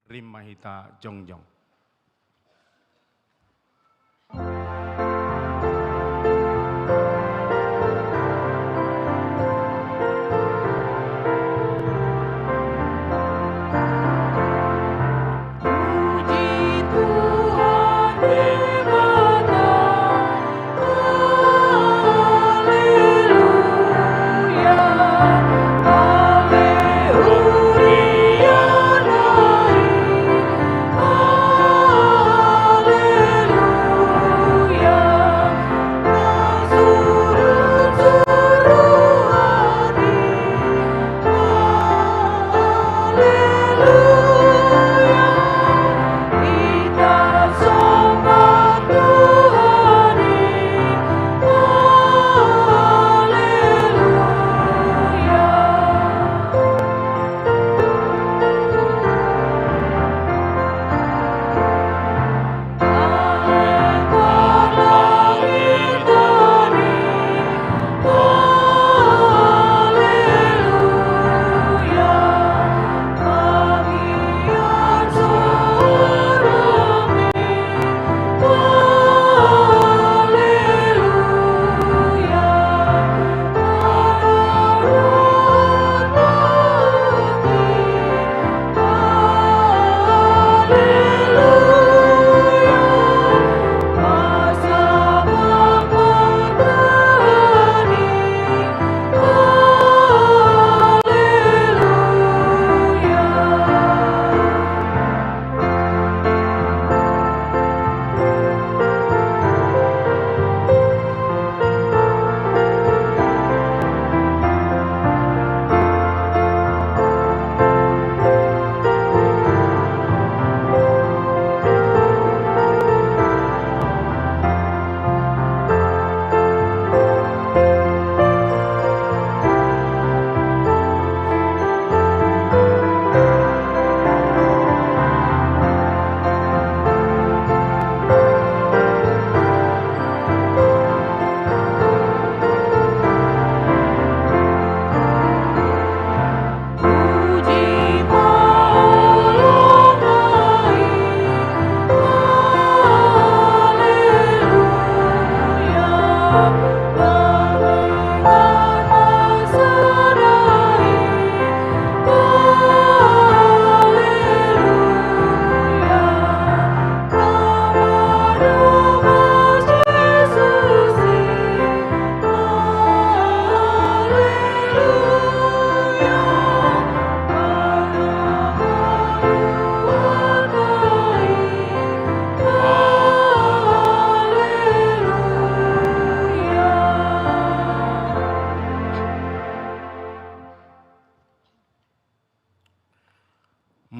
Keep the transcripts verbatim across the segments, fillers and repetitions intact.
Rima hita jongjong.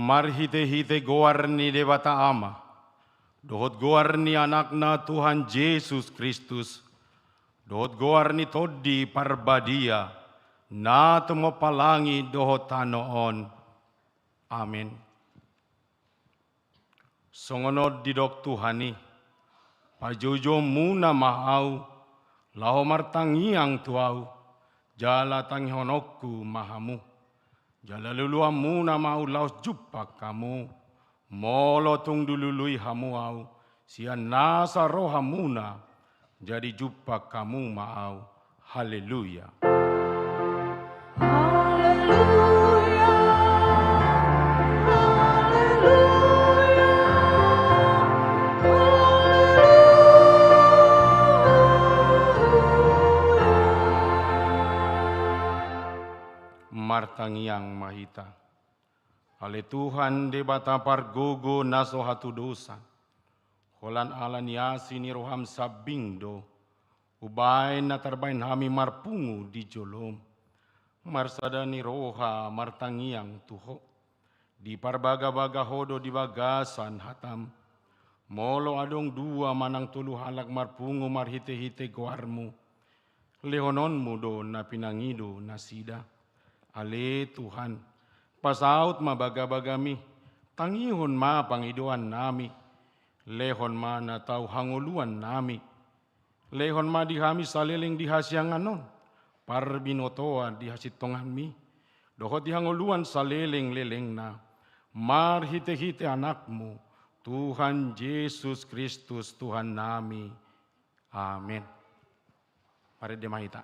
Marhite-hite goar ni Debata Ama, dohot goar ni Anakna Tuhan Jesus Kristus, dohot goar ni Tondi Parbadia, na tumompa langit dohot tano on. Amen. Songon on didok Tuhan i: Pajoujou muna ma Ahu, laho martangiang tu Ahu, jala tangihononku ma hamu. Jala luluan muna ma Ahu laos jumpang hamu. Molo tung dilului hamu Ahu, sian nasa rohamuna, jadi jumpang hamu ma Ahu. Haleluya. Haleluya. Haleluya. Haleluya. Martangiang ma hita. Ale Tuhan Debata pargogo na so hatudosan, holan ala ni asi ni roham sambing do umbahen na tarbahen hami marpungu di jolom. Marsada ni roha martangiang tu Ho. Diparbagabaga Ho do di bagasan hatam. Molo adong dua manang tolu halak marpungu marhitehite goarmu, lehononmu do na pinangido nasida. Ale Tuhan, pasaut ma bagabagami, tangihon ma pangidoannami, lehon ma na tau hangoluannami. Lehon ma di hami saleleng di hasiangan on parbinotoan di hasintonganmi, dohot di hangoluan saleleng-lelengna. marhitehite Anakmu, Tuhan Jesus Kristus, Tuhannami. Amen. Marende ma hita.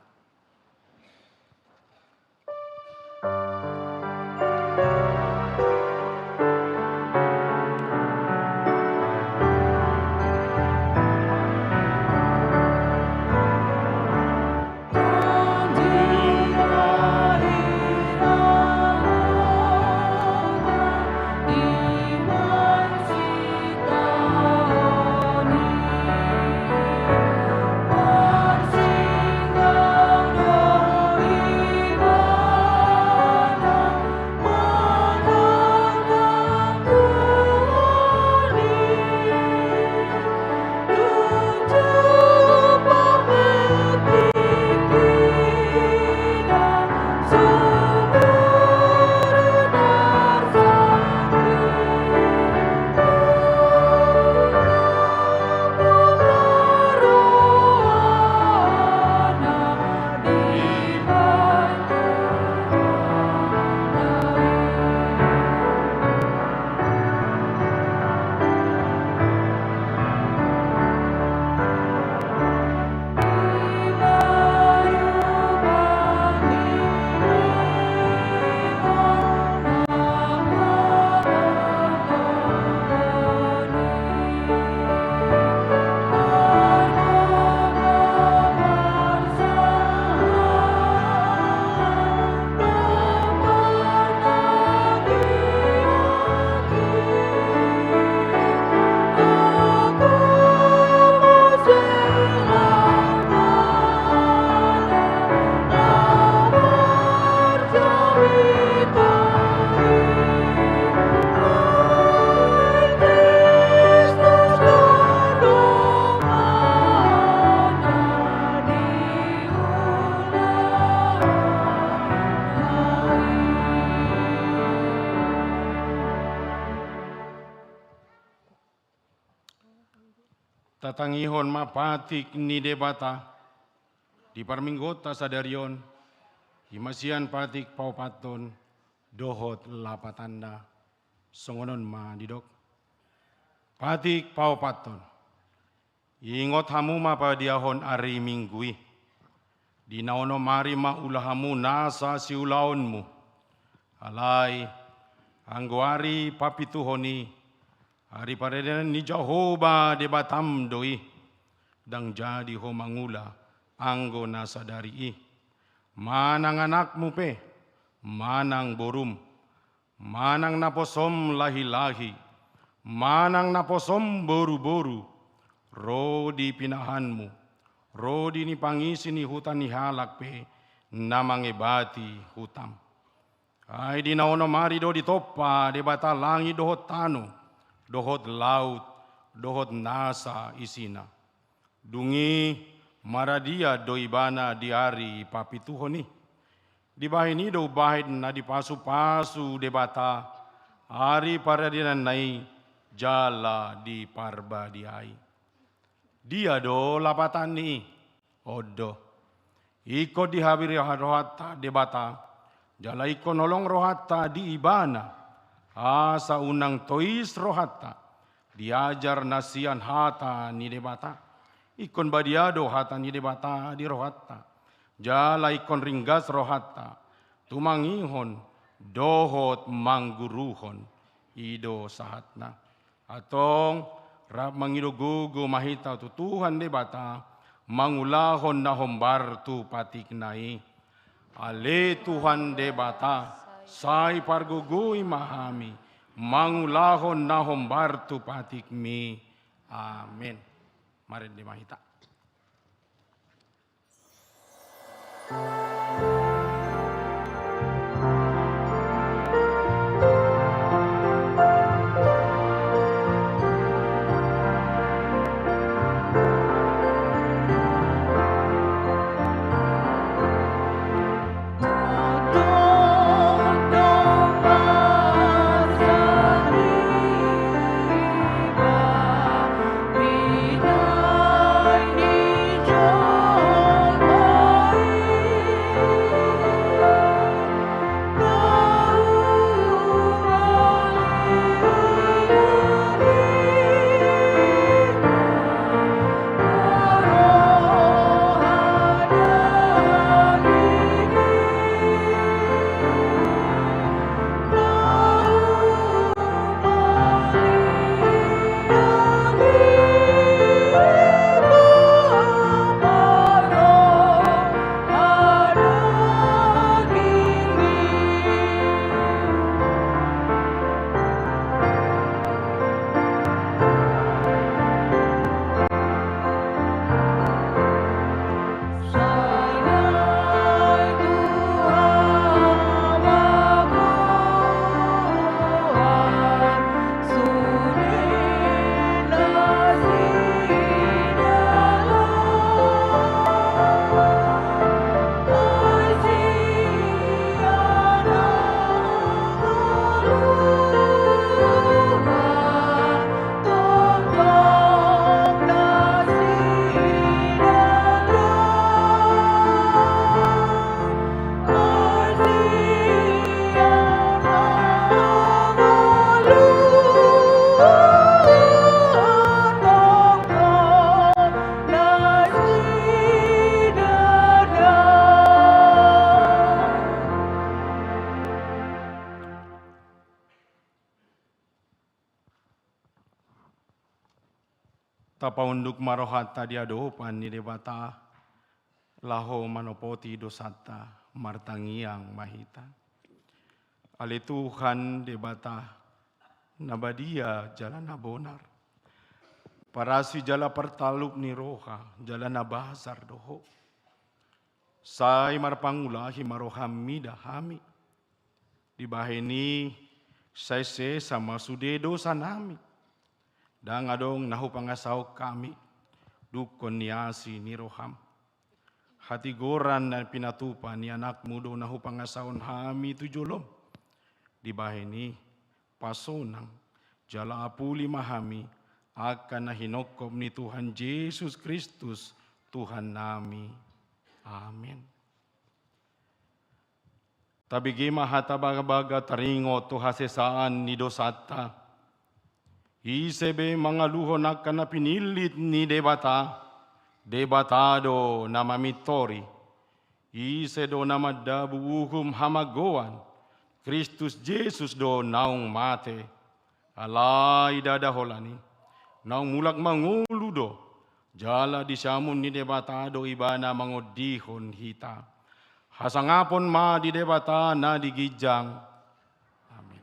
Tatangihon ma patik ni Debata di parmingguonta sadari on, i ma sian patik paopathon dohot lapatanna. Songon on ma didok. Patik paopathon. Ingot hamu ma padiahon ari Minggu i. Di na onom ari ma ula hamu nasa siulaonmu. Alai, anggo ari papituhon i, ari paradianan ni Jahowa Debatam do i, ndang jadi ho mangula anggo na sadari i. Manang anakmu pe, manang borum, manang naposom lahilahi, manang naposom boruboru, ro di pinahanmu, ro di ni pangisi ni huta ni halak pe, na mangebati hutam. Ai di na onom ari do ditompa Debata langit dohot tano, dohot laut, dohot nasa isina. Dung i maradia do Ibana di ari papituhon i. Dibahen i do umbahen na dipasupasu Debata ari paradiananna i jala diparbadiai. Dia do lapatan ni i? On do. Ingkon dihabiri rohanta Debata, jala ingkon holong rohanta di Ibana, asa unang tois rohanta diajar na sian hata ni Debata. Ingkon badia do hata ni Debata di rohanta, jala ingkon ringgas rohanta tumangihon dohot mangguruhon. I do sahatna. Antong, rap mangido gogo ma hita tu Tuhan Debata, mangulahon na hombar tu patikna i. Ale Tuhan Debata, sai pargogoi ma hami, mangulahon na hombar tu patikmi. Amen. Marende ma hita. Tapaunduk ma rohanta di adopan ni Debata, laho manopoti dosanta, martangiang ma hita. Ale Tuhan Debata, na badia jala na bonar, parasi jala partalup ni roha, jala na basar do Ho. Sai marpangulahi ma roham mida hami. Dibahen i sai sesa ma sude dosanami. Ndang adong na hupangasahon hami, dungkon ni asi ni roham. Hatigoran na pinatupa ni anakmu do na hupangasahon hami tu jolom. Dibahen i, pasonang, jala apuli ma hami, angka na hinongkop ni Tuhan Jesus Kristus, Tuhannami. Amen. Tabege ma hata bagabaga taringot tu hasesaan ni dosanta. Ise be mangaluhon angka na pinillit ni Debata, Debata do na mamintori. Ise do na mandabu uhum hamagoan, Kristus Jesus do naung mate. Alai ndada holan i, naung mulak mangolu do, jala di siamun ni Debata do ibana mangondihon hita. Hasangapon ma di Debata na di ginjang. Amin.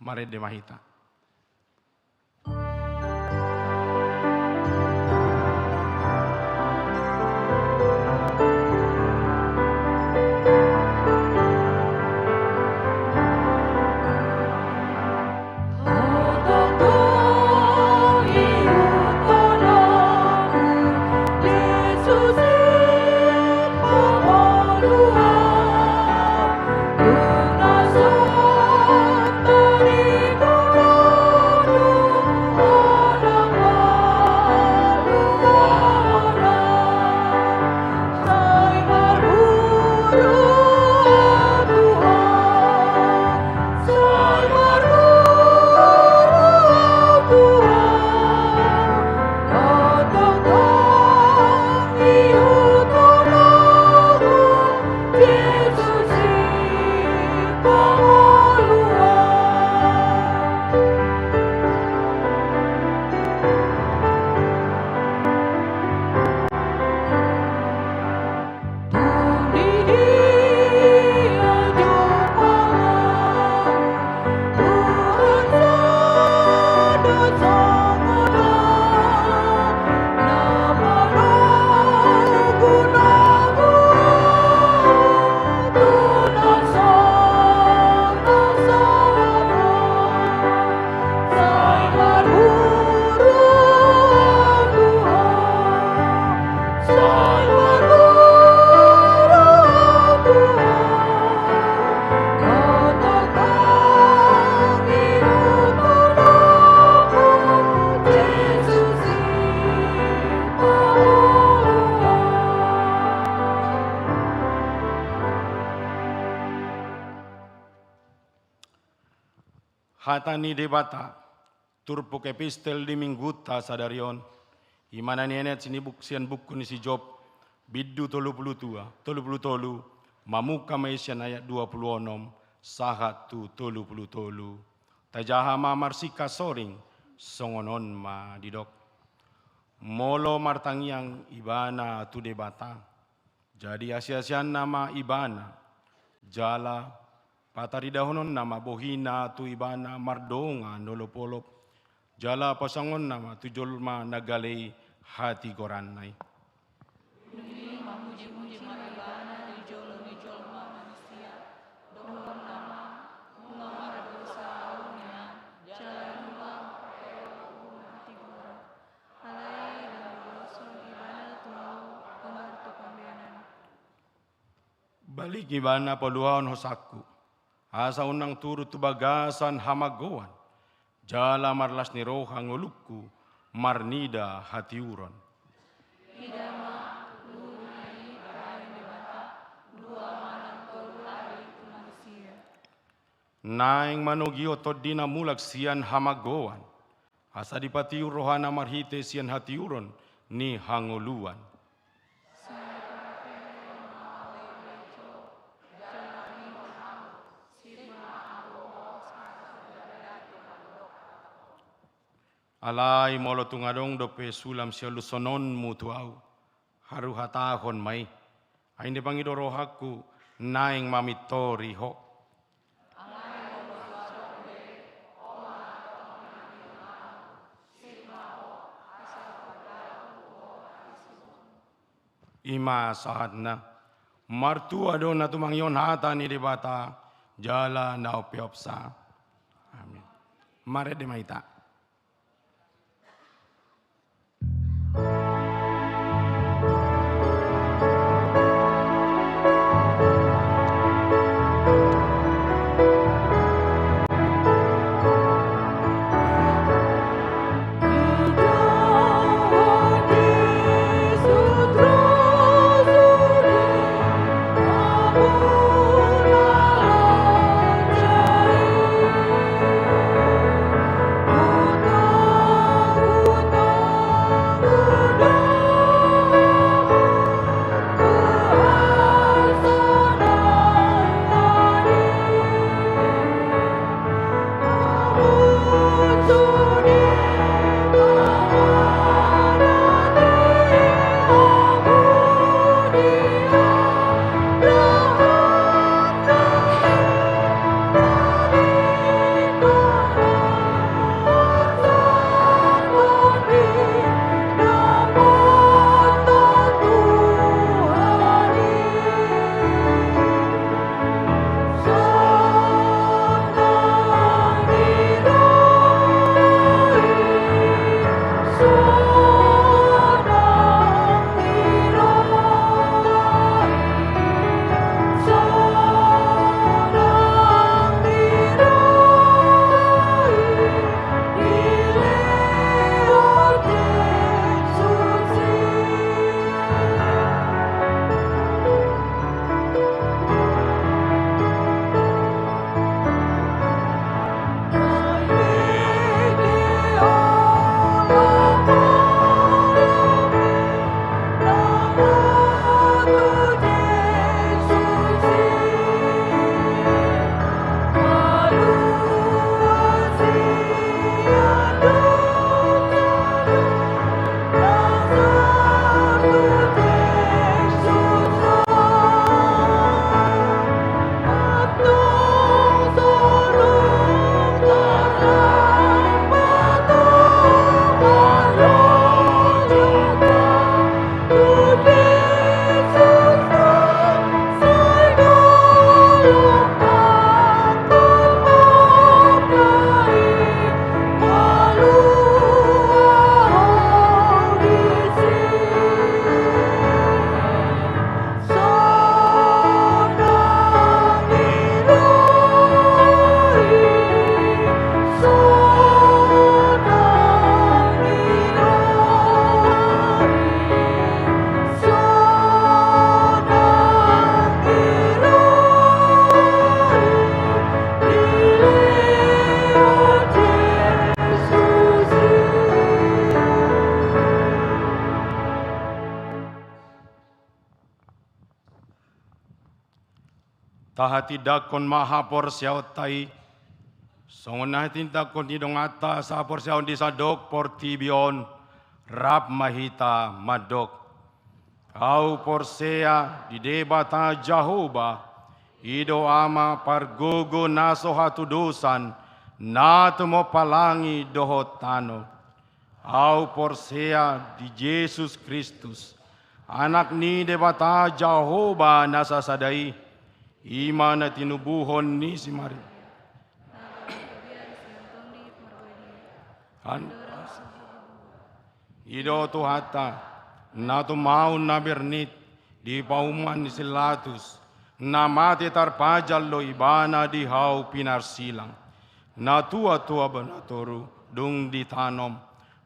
Marende ma hita. Hata ni Debata, turpuk epistel di minggunta sadari on, i ma na nienet sian buku, sian buku ni si Job, bindu tolu pulu dua, tolu pulu tolu, mamungka ma i sian ayat dua pulu onom, sahat tu tolu pulu tolu. Tajaha ma marsingkat soring, songon on ma didok. Molo martangiang ibana tu Debata, jadi asiasianna ma ibana, jala pataridahononna ma bohina tu ibana mardongan olopolop, jala pasangonna ma tu jolma na gale i hatigoranna i. Dung i mamujimuji ma ibana di jolo ni jolma manisia, dohononna ma, nunga mardosa ahu nian, jala nunga marhela uhum hatigoran. Alai ndang diuloshon ibana tu ahu hombar tu pambahenan. Balik ibana paluahon hosangku, asa unang turut tu bagasan hamagoan, jala marlas ni roha ngolungku marnida hatiuron. Ida ma, luhut na i dibahen Debata, dua manang tolu hali tu manisia. Naeng manogihon Tondi na mulak sian hamagoan, asa dipatiur rohana marhite sian hatiuron ni hangoluan. Sai parhitehon ma ahu i, jala ringkot ahu, sip ma ahu horas asa so gabe daging. Alai molo tung adong dope sulam sialuhononmu tu ahu, haru hatahon ma i. Ai na pangido rohangku naeng mamintori ho. I ma sahatna. Martua do na tumangihon hata ni Debata jala na umpeopsa. Amin. Marende ma hita. Tahatindangkon ma haporseaonta i, songon na hatindangkon ni donganta sahaporseaon di sandok portibi on, rap ma hita mandok. Ahu porsea di Debata Jahowa, i do Ama pargogo na so hatudosan, na tumompa langit dohot tano. Ahu porsea di Jesus Kristus, Anak ni Debata Jahowa na sasada i, i ma na tinubuhon ni si Maria. An- I do Tuhanta, na tumaon na bernit di paumuan ni si Latus, na mate tarpajal do ibana di hau pinarsilang. Na tua-tua bona toru dung ditanom,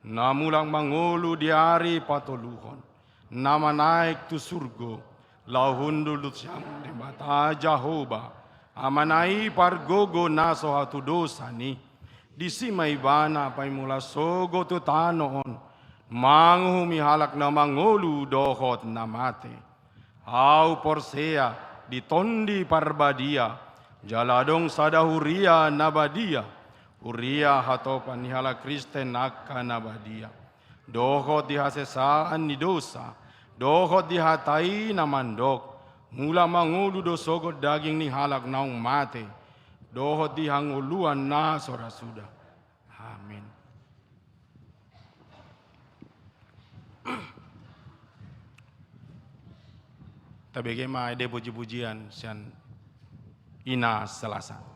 na mulak mangolu di ari patoluhon, na manaek tu surgo, laho hundul tu siamun Debata Jahowa, Amana i pargogo na so hatudosan i. Disi ma ibana paimula sogot tu tano on, manguhumi halak na mangolu dohot na mate. Ahu porsea di Tondi Parbadia, jala adong sada huria na badia, Huria hatopan ni halak Kristen angka na badia, dohot di hasesaan ni dosa, dohot di hata i na mandok, mula mangolu do sogot daging ni halak naung mate, dohot di hangoluan na so ra suda. Amin. Tabege ma ende puji-pujian sian Ina Salasa.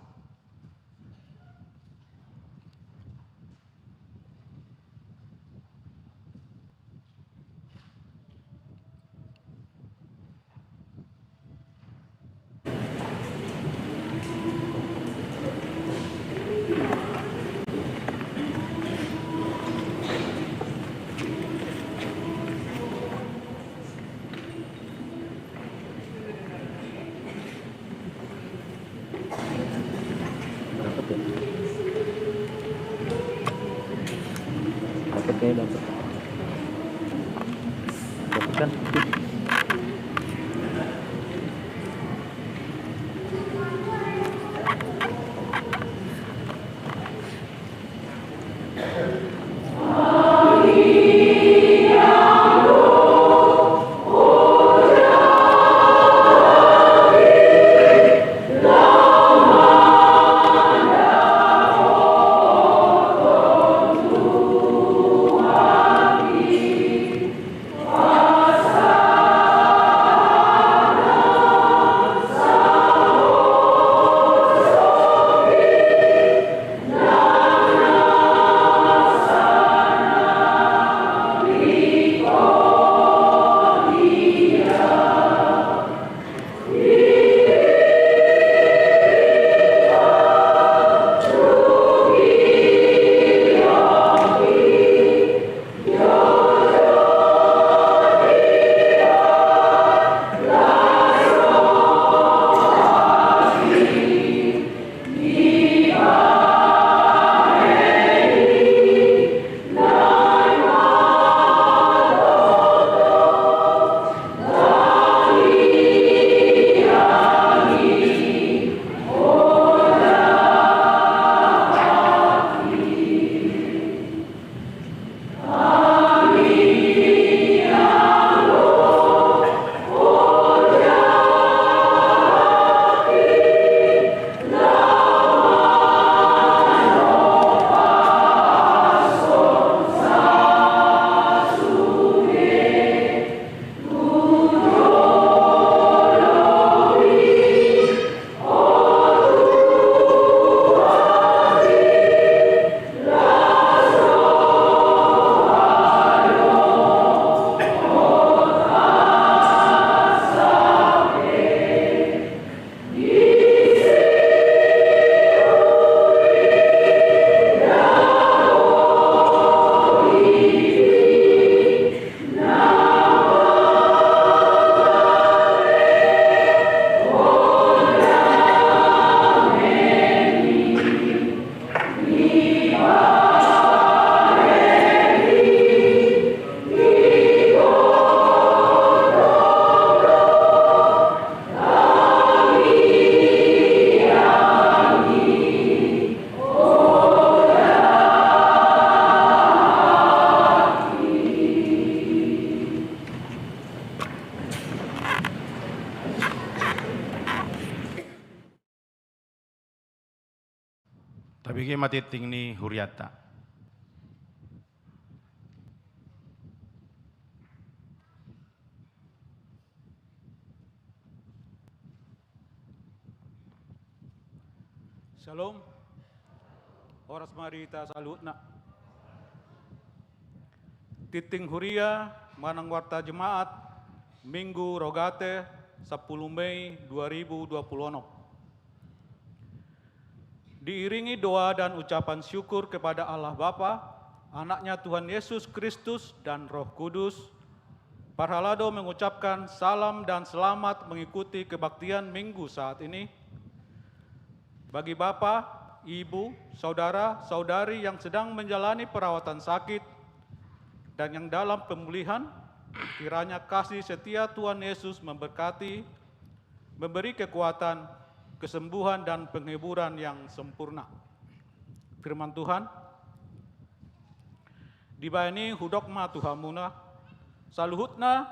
Tabege ma tingting ni hurianta. Syalom. Horas ma di hita saluhutna. Tingting huria manang warta Jemaat, Minggu Rogate, sampulu Mei dua ribu dua puluh onom. Diiringi doa dan ucapan syukur kepada Allah Bapa, Anaknya Tuhan Yesus Kristus, dan Roh Kudus, parhalado mengucapkan salam dan selamat mengikuti kebaktian Minggu saat ini. Bagi Bapak, Ibu, Saudara, Saudari yang sedang menjalani perawatan sakit, dan yang dalam pemulihan, kiranya kasih setia Tuhan Yesus memberkati, memberi kekuatan, kesembuhan, dan penghiburan yang sempurna. Firman Tuhan. Dibahen i hudok ma tu hamuna, saluhutna,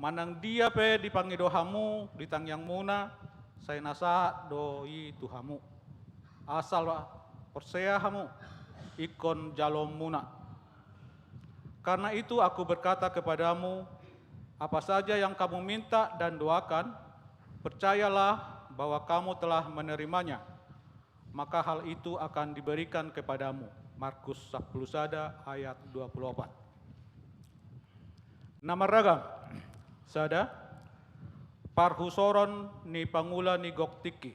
manang dia pe dipangido hamu di tangiangmuna, sai na sahat do i tu hamu. Asal porsea hamu ingkon jaloonmuna. Karena itu aku berkata kepadamu, apa saja yang kamu minta dan doakan, percayalah bahwa kamu telah menerimanya, maka hal itu akan diberikan kepadamu. Markus sampulu sada ayat dua pulu opat. Na marragam, sada, parhusoron ni pangula ni gok tingki.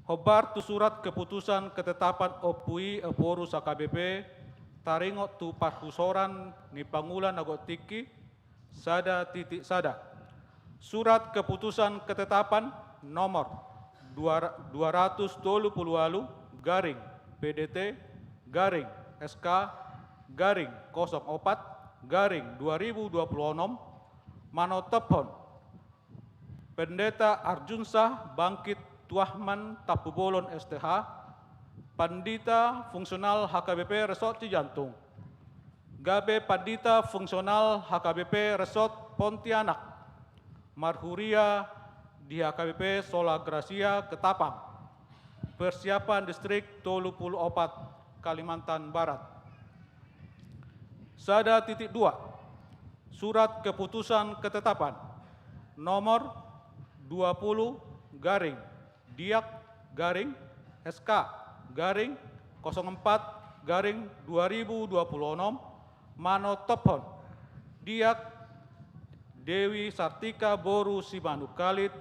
Hombar tu surat keputusan ketetapan ompu i, ompu boru se-H K B P, taringot tu parhusoran ni pangula na gok tingki, sada titik sada. Surat keputusan ketetapan nomor dua, dua ratus tolu pulu ualu garing P D T garing S K garing kosong opat garing dua ribu dua pulu onom, manotophon Pendeta Arjunsyah Bangkit Tuahman Tampubolon S T H, Pandita Fungsional H K B P Resort Cijantung, gabe Pandita Fungsional H K B P Resort Pontianak, marhuria di H K B P Sola Gratia Ketapang, Persiapan Distrik tolu pulu opat, Kalimantan Barat. Sada titik dua. Surat keputusan ketetapan nomor dua pulu garing diak garing S K garing kosong empat garing dua ribu dua pulu onom, manotophon diak Dewi Sartika boru Simanungkalit,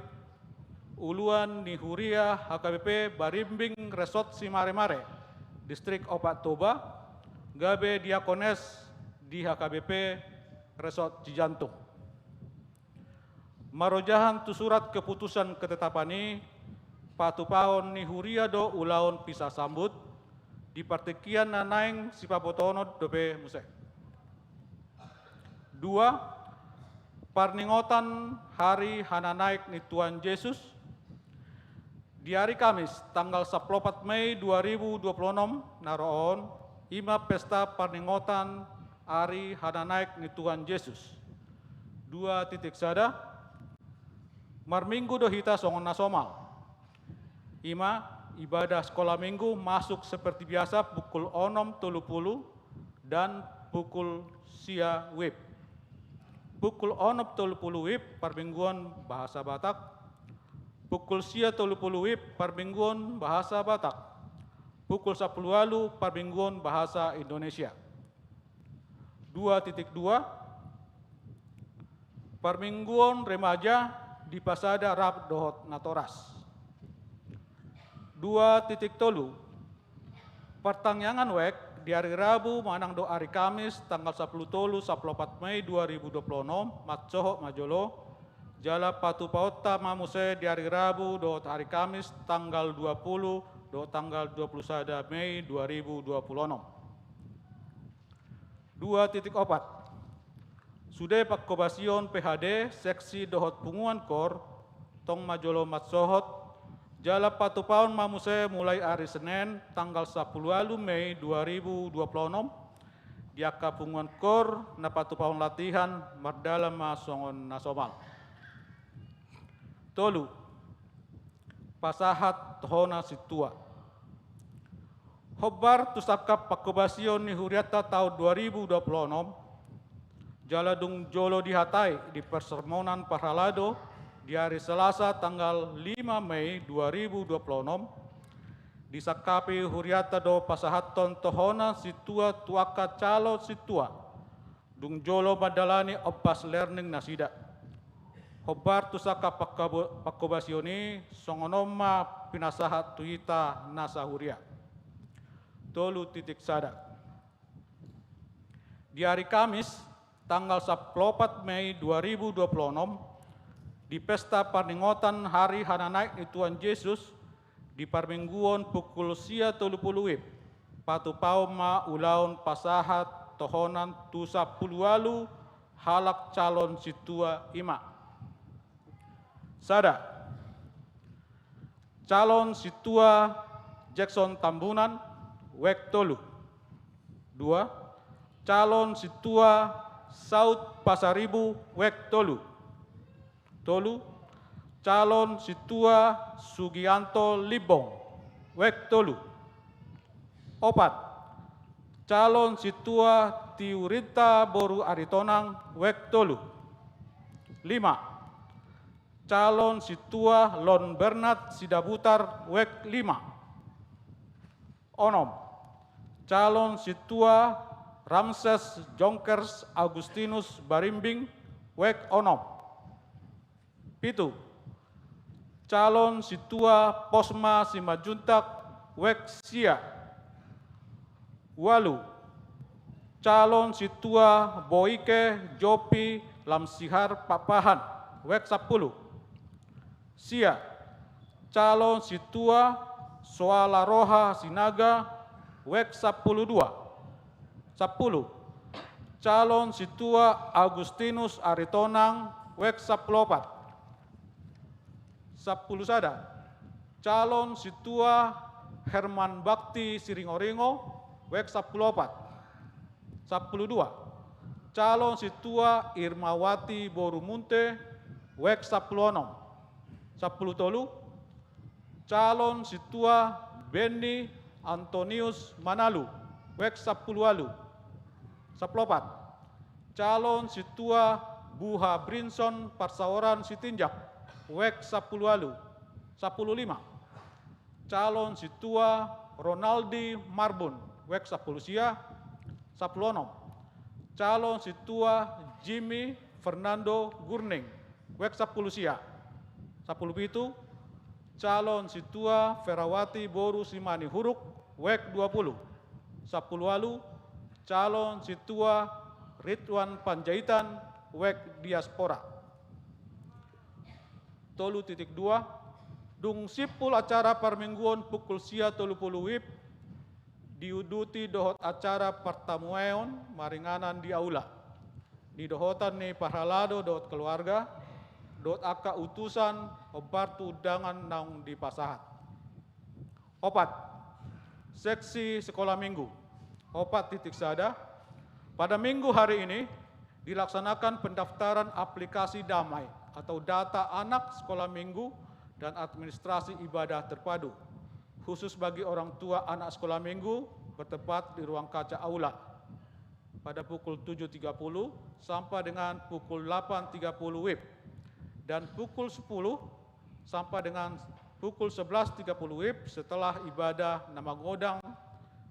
uluan ni huria H K B P Barimbing Resort Simaremare, Distrik Opat Toba, gabe diakones di H K B P Resort Cijantung. Marojahan tu surat keputusan ketetapan i, patupaon ni huria do ulaon pisasambut, di partingkian na naeng sipabotohonon dope muse. Dua, parningotan Hari Hananaek ni Tuhan Jesus. Di ari Kamis, tanggal sampulu opat Mei dua ribu dua pulu onom na ro on, i ma pesta parningotan Ari Hananaek ni Tuhan Jesus. Dua titik sada. Marminggu do hita songon na somal. I ma ibadah sekolah minggu masuk seperti biasa pukul onom tolu pulu dan pukul sia wib. Pukul onom tolu pulu wib parmingguon bahasa Batak, pukul sia tolu pulu wib parmingguon bahasa Batak, pukul sampulu ualu parmingguon bahasa Indonesia. Dua titik dua. Parmingguon remaja dipasada rap dohot natoras. Dua titik tolu. Partangiangan wijk di ari Rabu manang do ari Kamis tanggal sampulu tolu, sampulu opat Mei dua ribu dua pulu onom, mansohot ma jolo, jala patupaonta ma muse di ari Rabu dohot ari Kamis tanggal dua pulu dohot tanggal dua pulu sada Mei dua ribu dua pulu onom. Dua titik opat. Sude pangkobasion P H D, seksi dohot punguan kor, tong ma jolo mansohot, jala patupaon ma muse mulai ari Senen tanggal sampulu ualu Mei dua ribu dua pulu onom, di angka punguan kor na patupaon latihan mardalan ma songon na somal. Tolu. Pasahat tohonan sintua. Hombar tu sangkap pangkobasion ni hurianta taon dua ribu dua pulu onom, jala dung jolo dihatai di persermonan parhalado di ari Selasa tanggal lima Mei dua ribu dua pulu onom, disangkapi hurianta do pasahathon tohonan sintua tu angka calon sintua, dung jolo mandalani ombas learning nasida. Hombar tu sangkap pangkobo-, pangkobasion i, songon on ma pinasahat tu hita na sahuria. Tolu titik sada. Di ari Kamis, tanggal sampulu opat Mei dua ribu dua pulu onom, di pesta parningotan Hari Hananaek ni Tuhan Jesus, di parmingguon pukul sia tolu pulu wib, patupaon ma ulaon pasahat tohonan tu sampulu ualu halak calon sintua i ma. Sada. Calon sintua Jackson Tambunan, wijk tolu. Dua, calon sintua Saud Pasaribu, wijk tolu. Tolu, calon sintua Sugianto Limbong, wijk tolu. Opat, calon sintua Tiurinta boru Aritonang, wijk tolu. Lima, calon sintua Lon Bernard Sidabutar, wijk lima. Onom, calon sintua Ramses Jonkers Augustinus Barimbing, wijk onom. Pitu, calon sintua Posma Simanjuntak, wijk sia. Ualu, calon sintua Boike Jopi Lamsihar Pakpahan, wijk sampulu. Sia, calon sintua Soalaroha Sinaga, wijk sampulu dua. Sampulu, calon sintua Augustinus Aritonang, wijk sampulu opat. Sampulu sada, calon sintua Herman Bakti Siringoringo, wijk sampulu opat. Sampulu dua, calon sintua Irmawati boru Munte, wijk sampulu onom. Sampulu tolu, calon sintua Benny Antonius Manalu, wijk sampulu ualu. Sampulu opat, calon sintua Buha Brinson Parsaoran Sitinjak, wijk sampulu ualu. Sampulu lima, calon sintua Ronaldi Marbun, wijk sampulu sia. Sampulu onom, calon sintua Jimmy Fernando Gurning, wijk sampulu sia. Sampulu pitu, calon sintua Ferawati boru Simanihuruk, wijk dua pulu. Sampulu ualu, calon sintua Ridwan Panjaitan, wijk diaspora. Tolu titik dua, dung simpul acara parmingguon pukul sia tolu pulu wib, diuduti dohot acara partamueon maringanan di aula, nidohotan ni parhalado dohot keluarga, dohot angka utusan hombar tu undangan naung dipasahat. Opat, seksi sekolah minggu. Opat titik sada, pada minggu hari ini dilaksanakan pendaftaran aplikasi damai atau data anak sekolah minggu dan administrasi ibadah terpadu, khusus bagi orang tua anak sekolah minggu bertempat di ruang kaca aula, pada pukul tujuh tiga puluh sampai dengan pukul delapan tiga puluh wib, dan pukul sepuluh sampai dengan pukul sebelas tiga puluh wib setelah ibadah na magodang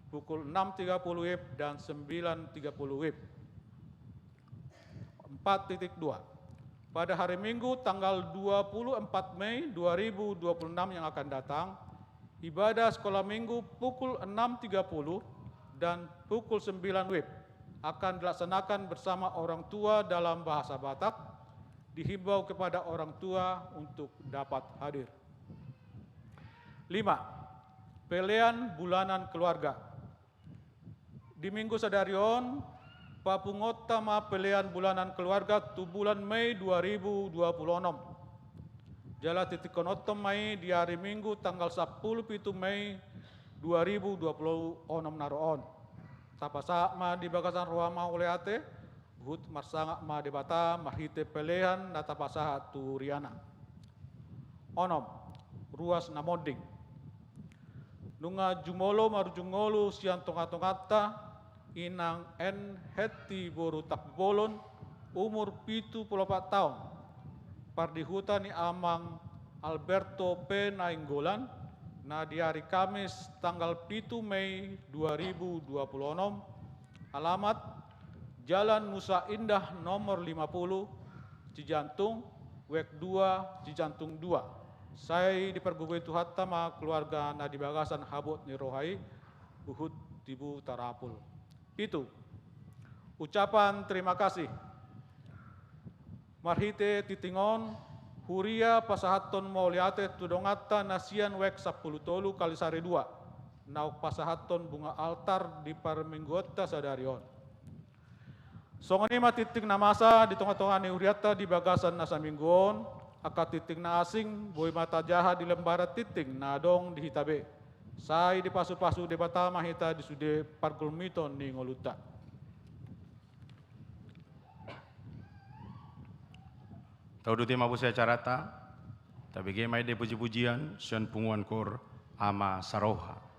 pukul enam tiga puluh wib dan sembilan tiga puluh wib. Empat titik dua. Pada hari Minggu tanggal dua puluh empat Mei dua ribu dua puluh enam yang akan datang, ibadah sekolah minggu pukul enam tiga puluh dan pukul sembilan wib akan dilaksanakan bersama orang tua dalam bahasa Batak, dihimbau kepada orang tua untuk dapat hadir. Lima, pelean bulanan keluarga. Di minggu sadari on, papunguonta ma pelean bulanan keluarga tu bulan Mei dua ribu dua puluh onom. Jala titikkononta ma i di ari Minggu tanggal sampulu pitu Mei dua ribu dua puluh onom na ro on. Tapasahat ma di bagasan roha mauliate, huhut marsangap ma Debata marhite pelean na tapasahat tu huriana. Onom, ruas na monding. Nunga jumolo marujung ngolu sian tongatonganta, Inang N. Hetti boru Tampubolon, umur pitu pulu opat taon, pardihuta ni Amang Alberto P. Nainggolan, na di ari Kamis tanggal pitu Mei dua ribu dua puluh onom, alamat Jalan Nusa Indah nomor lima puluh, Cijantung, wijk dua, Cijantung dua. Sai dipargogoi Tuhanta ma keluarga na di bagasan habot ni roha i, huhut tibu tarapul. Pitu, ucapan terima kasih. Marhite tingting on, huria pasahathon mauliate tu donganta na sian wijk sampulu tolu Kalisari dua, naung pasahathon bunga altar di parmingguonta sadari on. Songon i ma tingting na masa di tongatonga ni hurianta di bagasan na saminggu on, angka tingting na asing boi ma tajaha di lembaran tingting na adong di hita be. Sai dipasupasu Debata ma hita di sude pargulmiton ni ngolunta. Tauduti ma muse acaranta, tabege ma ende pujipujian sian punguan kor Ama Saroha.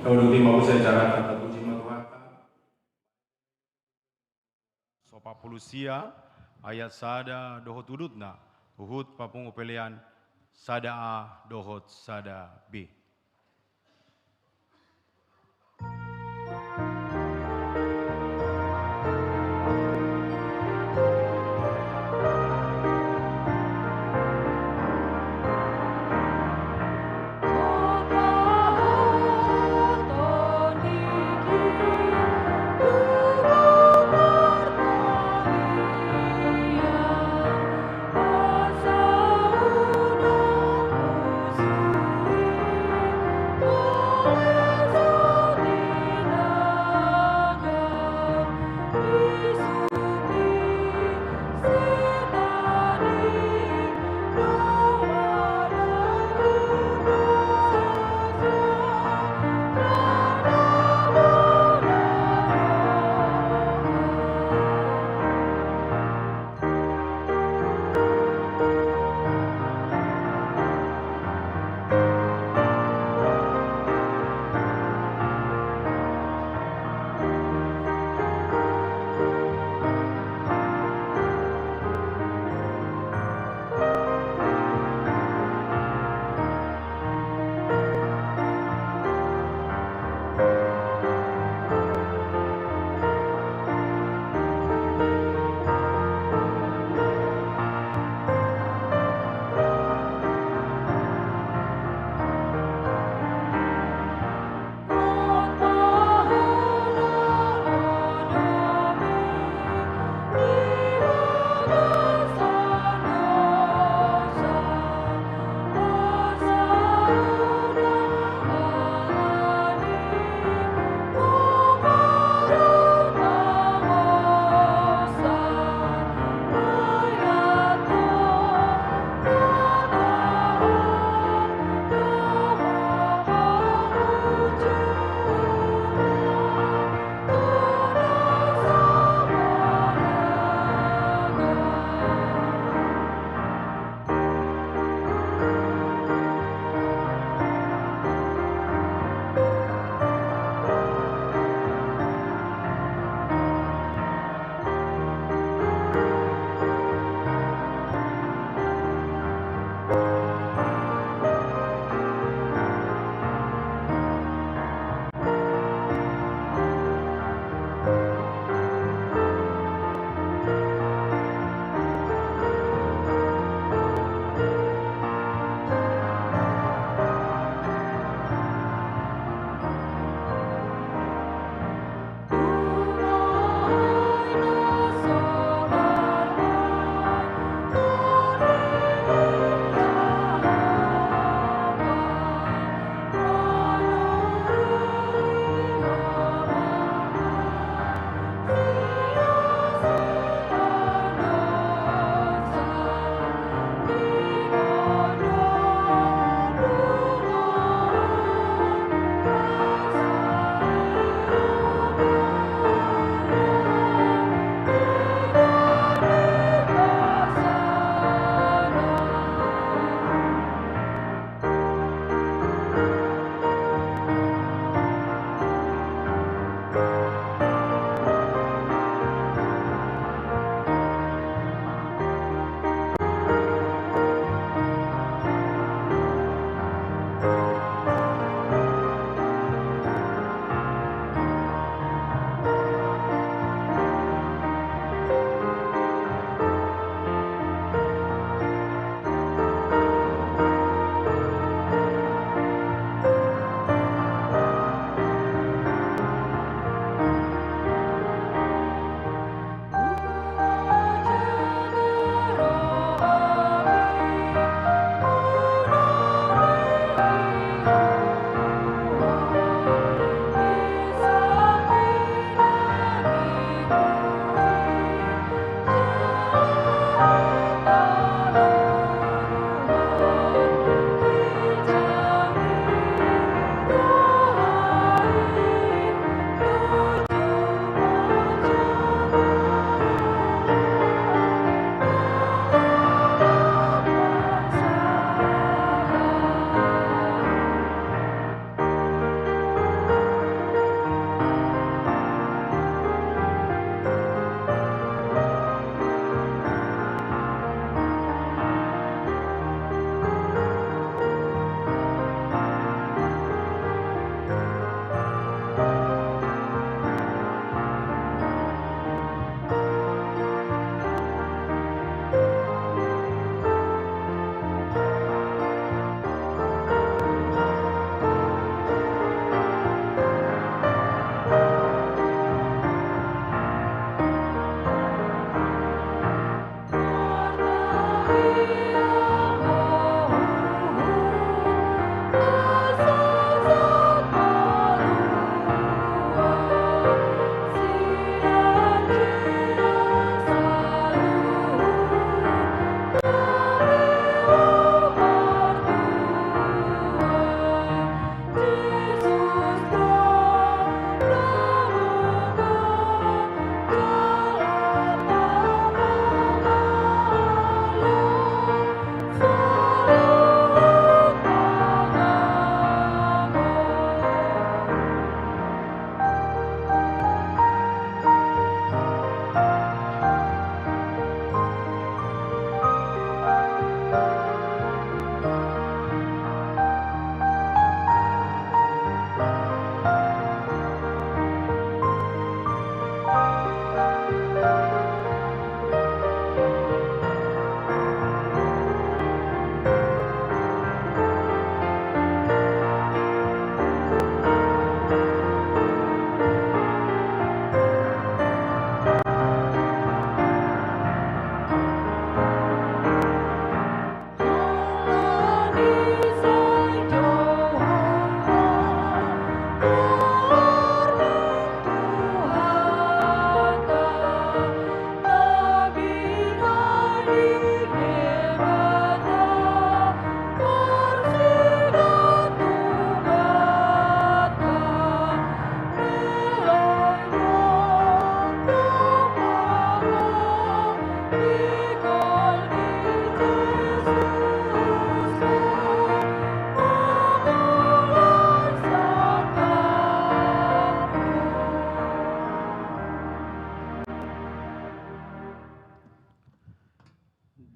Taudut i ma muse acaranta, tapuji ma Tuhanta. Sopapulu sia, ayat sada dohot udutna, huhut papungu pelean sada A dohot sada B.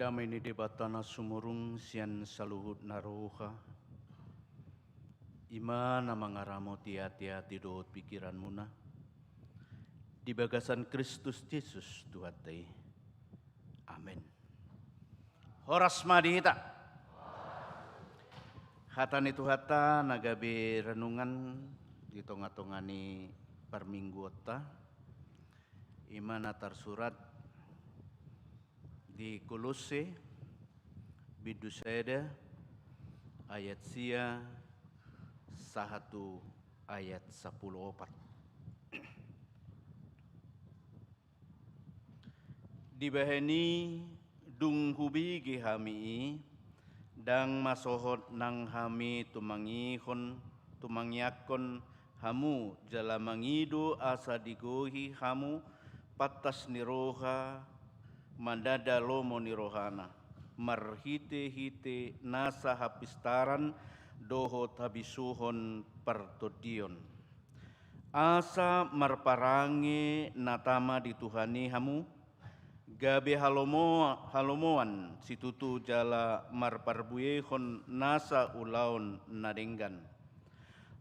Dame ni Debata na sumurung sian saluhut na roha, i ma na mangaramoti ate-ate dohot pingkiranmuna di bagasan Kristus Jesus Tuhanta i. Amen. Horas ma di hita. Hata ni Tuhanta na gabe renungan di tonga-tonga ni parmingguonta, i ma na tarsurat di Kolosse, bindu sada, ayat sia sahat tu ayat sampulu opat. Dibahen i, dung hubege hami i, ndang masohot nang hami tumangihon, tumangiangkon hamu jala mangido asa digohi hamu pantas ni roha, mandanda lomo ni rohana, marhite-hite nasa hapistaran dohot habisuhon partondion. Asa marparange na tama di Tuhan i hamu, gabe halomo-, halomoan situtu jala marparbuehon nasa ulaon na denggan.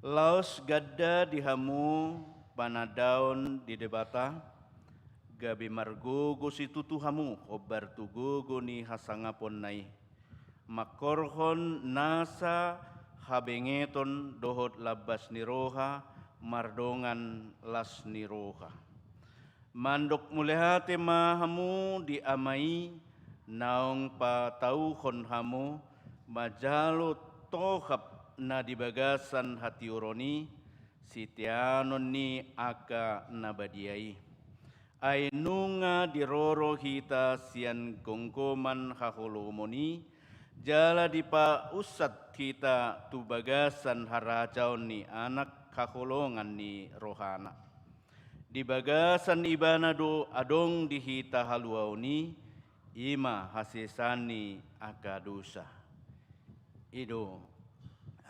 Laos ganda di hamu panandaon di Debata, gabe margogo situtu hamu hombar tu gogo ni hasangaponna i, mangkorhon nasa habengeton dohot lambas ni roha mardongan las ni roha. Mandok mauliate ma hamu di Ama i, naung patauhon hamu manjalo tohap na di bagasan hatiuron i, siteanon ni angka na badia i. Ai nunga diroro hita sian gomgoman haholomon i, jala dipaunsat hita tu bagasan harajaon ni Anak haholongan ni rohana. Di bagasan Ibana do adong di hita haluaon i, i ma hasesaan ni angka dosa. I do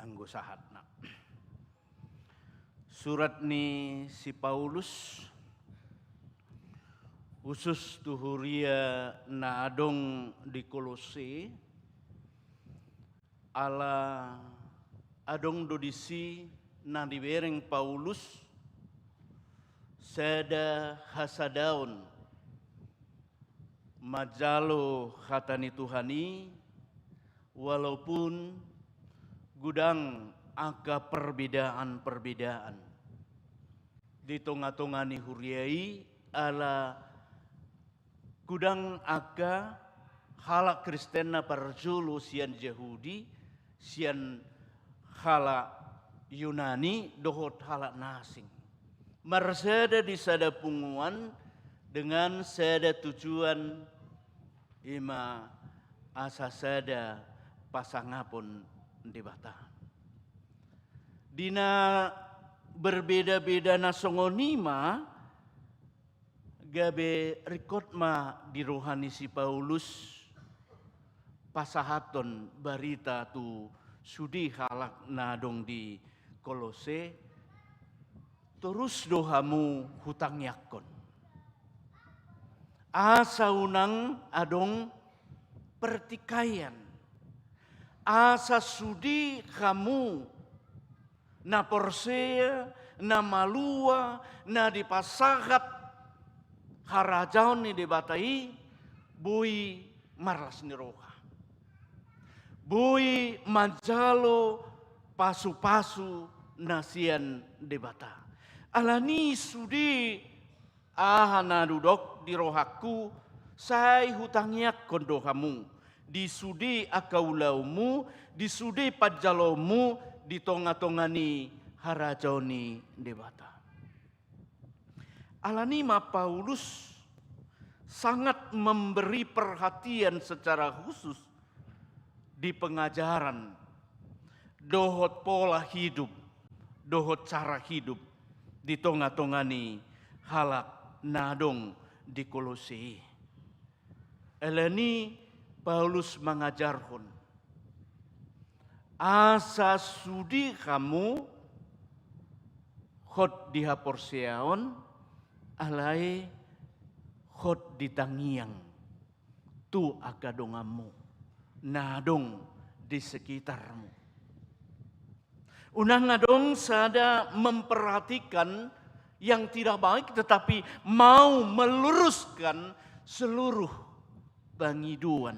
anggo sahatna. Surat ni si Paulus khusus tu huria na adong di Kolosse, ala adong do disi na dibereng Paulus sada hasadaon manjalo hata ni Tuhan i, walaupun godang angka perbedaan-perbedaan di tonga-tonga ni huria i, ala godang angka halak Kristen na parjolo sian Jahudi, sian halak Yunani dohot halak na asing. Marsada di sada punguan dengan sada tujuan, i ma asa sada pasangapon Debata. Di na berbeda-beda na songon i ma, gabe ringkot ma di roha ni si Paulus pasahathon barita tu sude halak na adong di Kolosse, torus do hamu hutangiangkon. Asa unang adong pertikaian. Asa sude hamu na porsea, na malua, na dipasahat harajaon ni Debata i, boi marlas ni roha. Boi manjalo pasu-pasu na sian Debata. Alani sude aha na didok di rohangku, sai hutangiangkon do hamu di sude angka ulaonmu, di sude panjaloonmu di tonga-tonga ni harajaon ni Debata. Alani ma Paulus sangat memberi perhatian secara khusus di pengajaran dohot pola hidup, dohot cara hidup di tonga-tonga ni halak na adong di Kolosse i. Alani Paulus mangajarhon asa sude hamu hot di haporseaon, alai hot di tangiang. tu angka donganmu na adong di sekitarmu. Unang adong sada memperhatikan yang tidak baik, tetapi mau meluruskan seluruh pangidoan,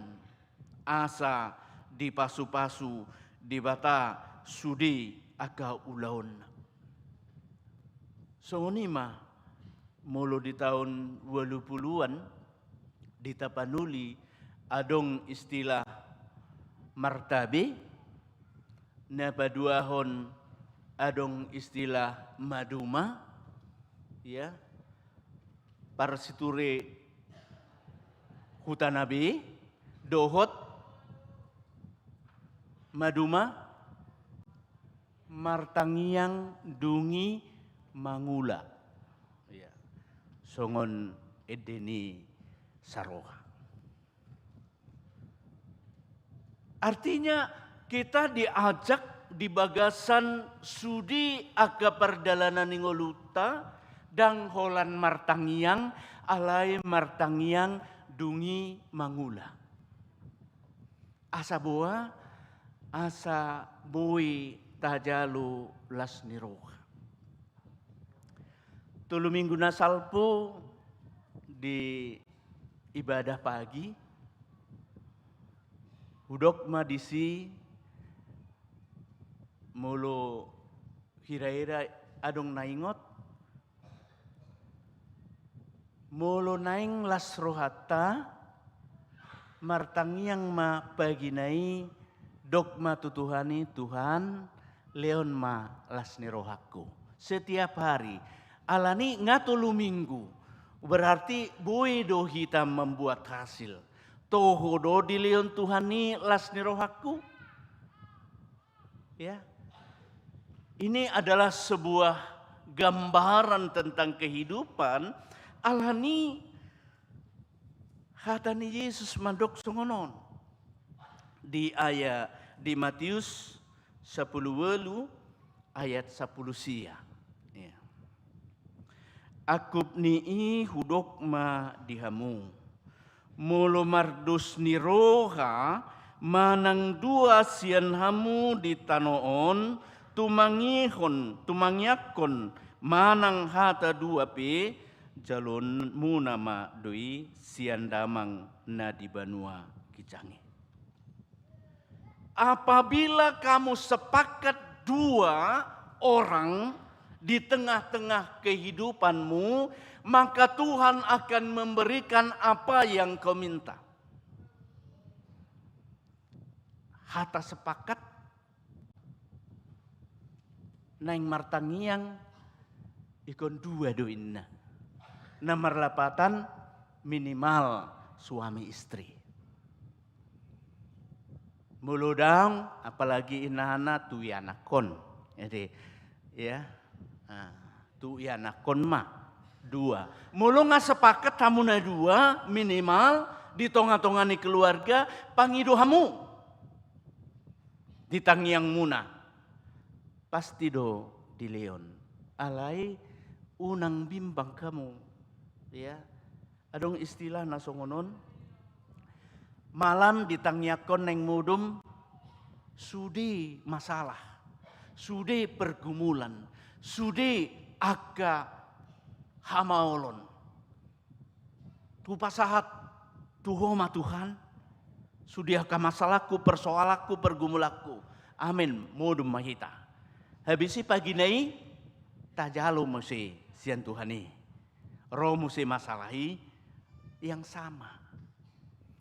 asa dipasupasu Debata sude angka ulaonna. Songon i ma molo di taon ualu puluan di Tapanuli adong istilah martabe, na paduahon adong istilah maduma, ya, parsiture hutana be, dohot maduma martangiang dung i mangula. Ya. Songon ende ni saroha. Artinya, kita diajak di bagasan sude angka pardalanan ni ngolunta, ndang holan martangiang, alai martangiang dung i mangula. Asa boa, asa boi tajalo las ni roha. Tolu minggu na salpu di ibadah pagi, hudok ma disi, molo hira-hira adong na ingot, molo naeng las rohanta, martangiang ma pagi na i, dok ma tu Tuhan i, "Tuhan, lehon ma las ni rohangku." Setiap hari. Alani nga tolu minggu, berarti boi do hita membuat hasil. Toho do dilehon Tuhan i las ni rohangku? Ya. Ini adalah sebuah gambaran tentang kehidupan. Alani hata ni Jesus mandok songon on di ayat, di Matius sampulu ualu ayat sampulu sia. Ya. Angkup ni i hudok ma di hamu, molo mardos ni roha manang dua sian hamu di tano on, tumangihon, tumangiangkon manang hata dua pe, jaloonmuna ma do i sian Damang na di banua ginjang i. Apabila kamu sepakat dua orang di tengah-tengah kehidupanmu, maka Tuhan akan memberikan apa yang kau minta. Hata sepakat, naeng martangiang, ingkon dua do inna. Na marlapatan minimal suami istri. Molo ndang, apalagi inana tu ianakhon. Jadi, ya, nah, tu ianakhon ma dua. Molo nga sepakat hamu na dua, minimal di tonga-tonga ni keluarga, pangido hamu di tangiangmuna. Pasti do dilehon. Alai unang bimbang hamu. Ya. Adong istilah na songon on, malam ditangiangkon naeng modom, sude masalah, sude pergumulan, sude angka hamaolon. Hupasahat tu Ho ma Tuhan, sude angka masalahku, persoalanku, pergumulanku. Amen, modom ma hita. Habis i pagi na i, tajalo muse sian Tuhan i. Ro muse masalah i yang sama.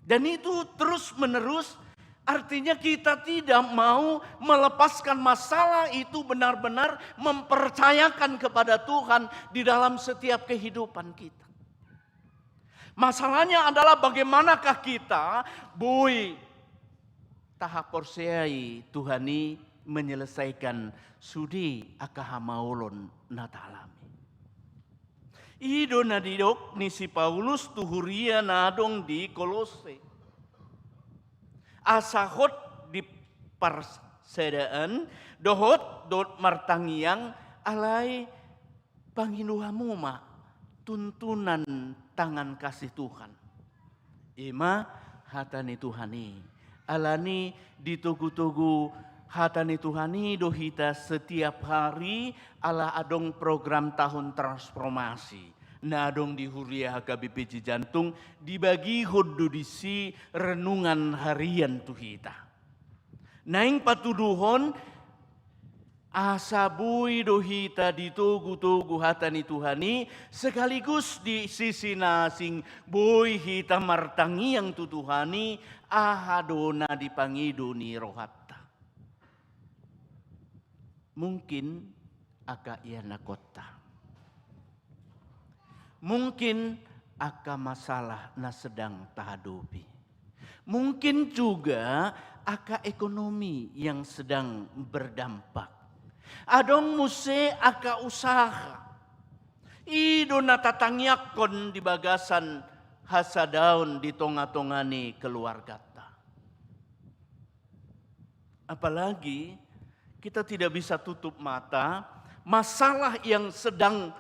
Dan itu terus-menerus, artinya kita tidak mau melepaskan masalah itu, benar-benar mempercayakan kepada Tuhan di dalam setiap kehidupan kita. Masalahnya adalah bagaimanakah kita boi tahaporseai Tuhan i menyelesaikan sude angka hamaolon na taalami. I do na nidok ni si Paulus tu huria na adong di Kolose. Asa hot di parsadaan, dohot, dohot martangiang, alai pangido hamu ma tuntunan tangan kasih Tuhan. I ma hata ni Tuhan i. Alani ditogu-togu hata ni Tuhan i do hita setiap hari, ala adong program tahun transformasi na adong di Huria H K B P Cijantung, dibagihon do disi renungan harian tu hita. Naeng patuduhon, asa boi do hita ditogu-togu hata ni Tuhan i, sekaligus di sisi na asing boi hita martangiang tu Tuhan i, aha do na dipangido ni rohanta. Mungkin angka ianakhonta. Mungkin angka masalah na sedang tahadopi. Mungkin juga angka ekonomi yang sedang berdampak. Adong muse angka usaha. I do na tatangiangkon di bagasan hasadaon di tonga-tonga ni keluargata. Apalagi kita tidak bisa tutup mata, masalah yang sedang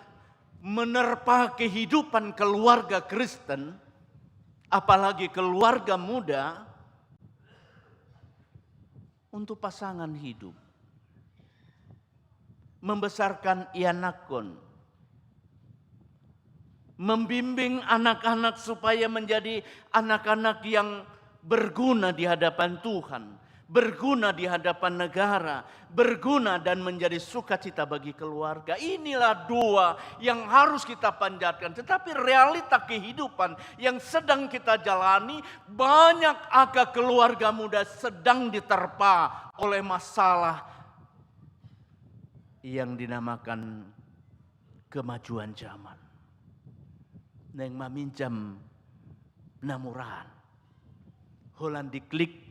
menerpa kehidupan keluarga Kristen, apalagi keluarga muda, untuk pasangan hidup, membesarkan ianakhon, membimbing anak-anak supaya menjadi anak-anak yang berguna di hadapan Tuhan, berguna di hadapan negara, berguna dan menjadi sukacita bagi keluarga. Inilah dua yang harus kita panjatkan. Tetapi realita kehidupan yang sedang kita jalani, banyak angka keluarga muda sedang diterpa oleh masalah yang dinamakan kemajuan zaman. Naeng maminjam na murahan. Holan diklik,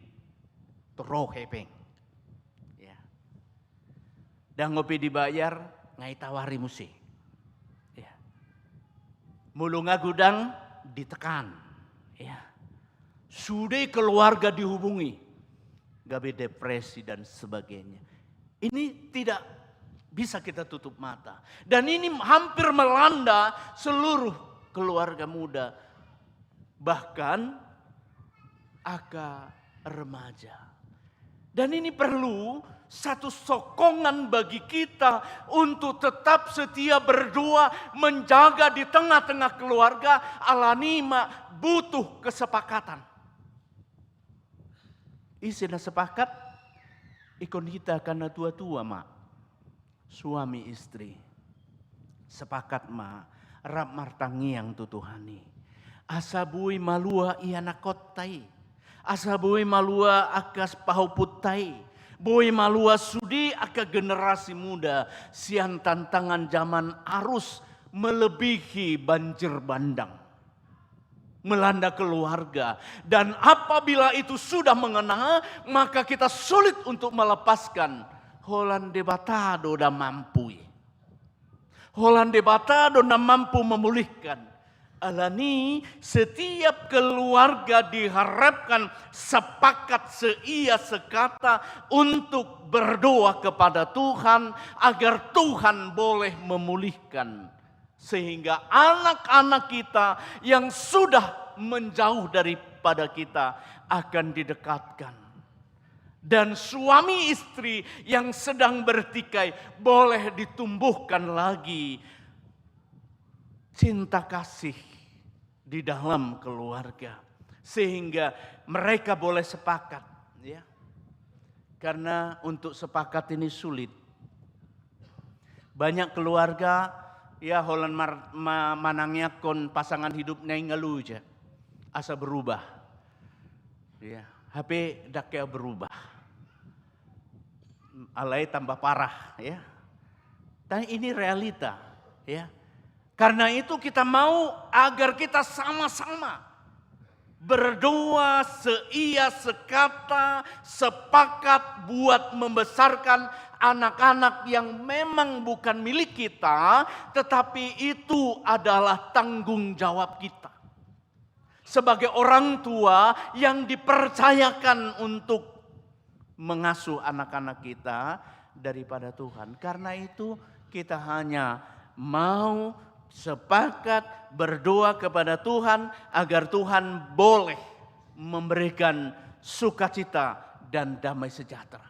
ro hepeng. Ya. Ndang ope dibayar, nga ditawari muse. Ya. Molo nga godang, ditekan. Ya. Sude keluarga dihubungi, gabe depresi dan sebagainya. Ini tidak bisa kita tutup mata. Dan ini hampir melanda seluruh keluarga muda. Bahkan angka remaja. Dan ini perlu satu sokongan bagi kita untuk tetap setia berdoa, menjaga di tengah-tengah keluarga, alani ma butuh kesepakatan. Ise na sepakat? Ingkon hita angka na tua-tua ma. Suami istri, sepakat ma rap martangiang tu Tuhan i. Asa boi malua ianakhonta i. Asa boi malua angka pahomputta i. Boi malua sude angka generasi muda sian tantangan zaman arus melebihi banjir bandang melanda keluarga. Dan apabila itu sudah mengena, maka kita sulit untuk melepaskan. Holan Debata do na mampu i. Holan Debata do na mampu memulihkan. Alani, setiap keluarga diharapkan sepakat seia sekata untuk berdoa kepada Tuhan agar Tuhan boleh memulihkan. Sehingga anak-anak kita yang sudah menjauh daripada kita akan didekatkan. Dan suami istri yang sedang bertikai boleh ditumbuhkan lagi cinta kasih di dalam keluarga. Sehingga mereka boleh sepakat, ya. Karena untuk sepakat ini sulit. Banyak keluarga, ya, holan mar-, ma-, manangiangkon pasangan hidupna i nga loja. Asa berubah. Ya, hape ndang hea berubah. Alai tambah parah, ya. Tapi ini realita, ya. Karena itu kita mau agar kita sama-sama berdoa seia sekata, sepakat buat membesarkan anak-anak yang memang bukan milik kita, tetapi itu adalah tanggung jawab kita sebagai orang tua yang dipercayakan untuk mengasuh anak-anak kita daripada Tuhan. Karena itu, kita hanya mau sepakat berdoa kepada Tuhan agar Tuhan boleh memberikan sukacita dan damai sejahtera.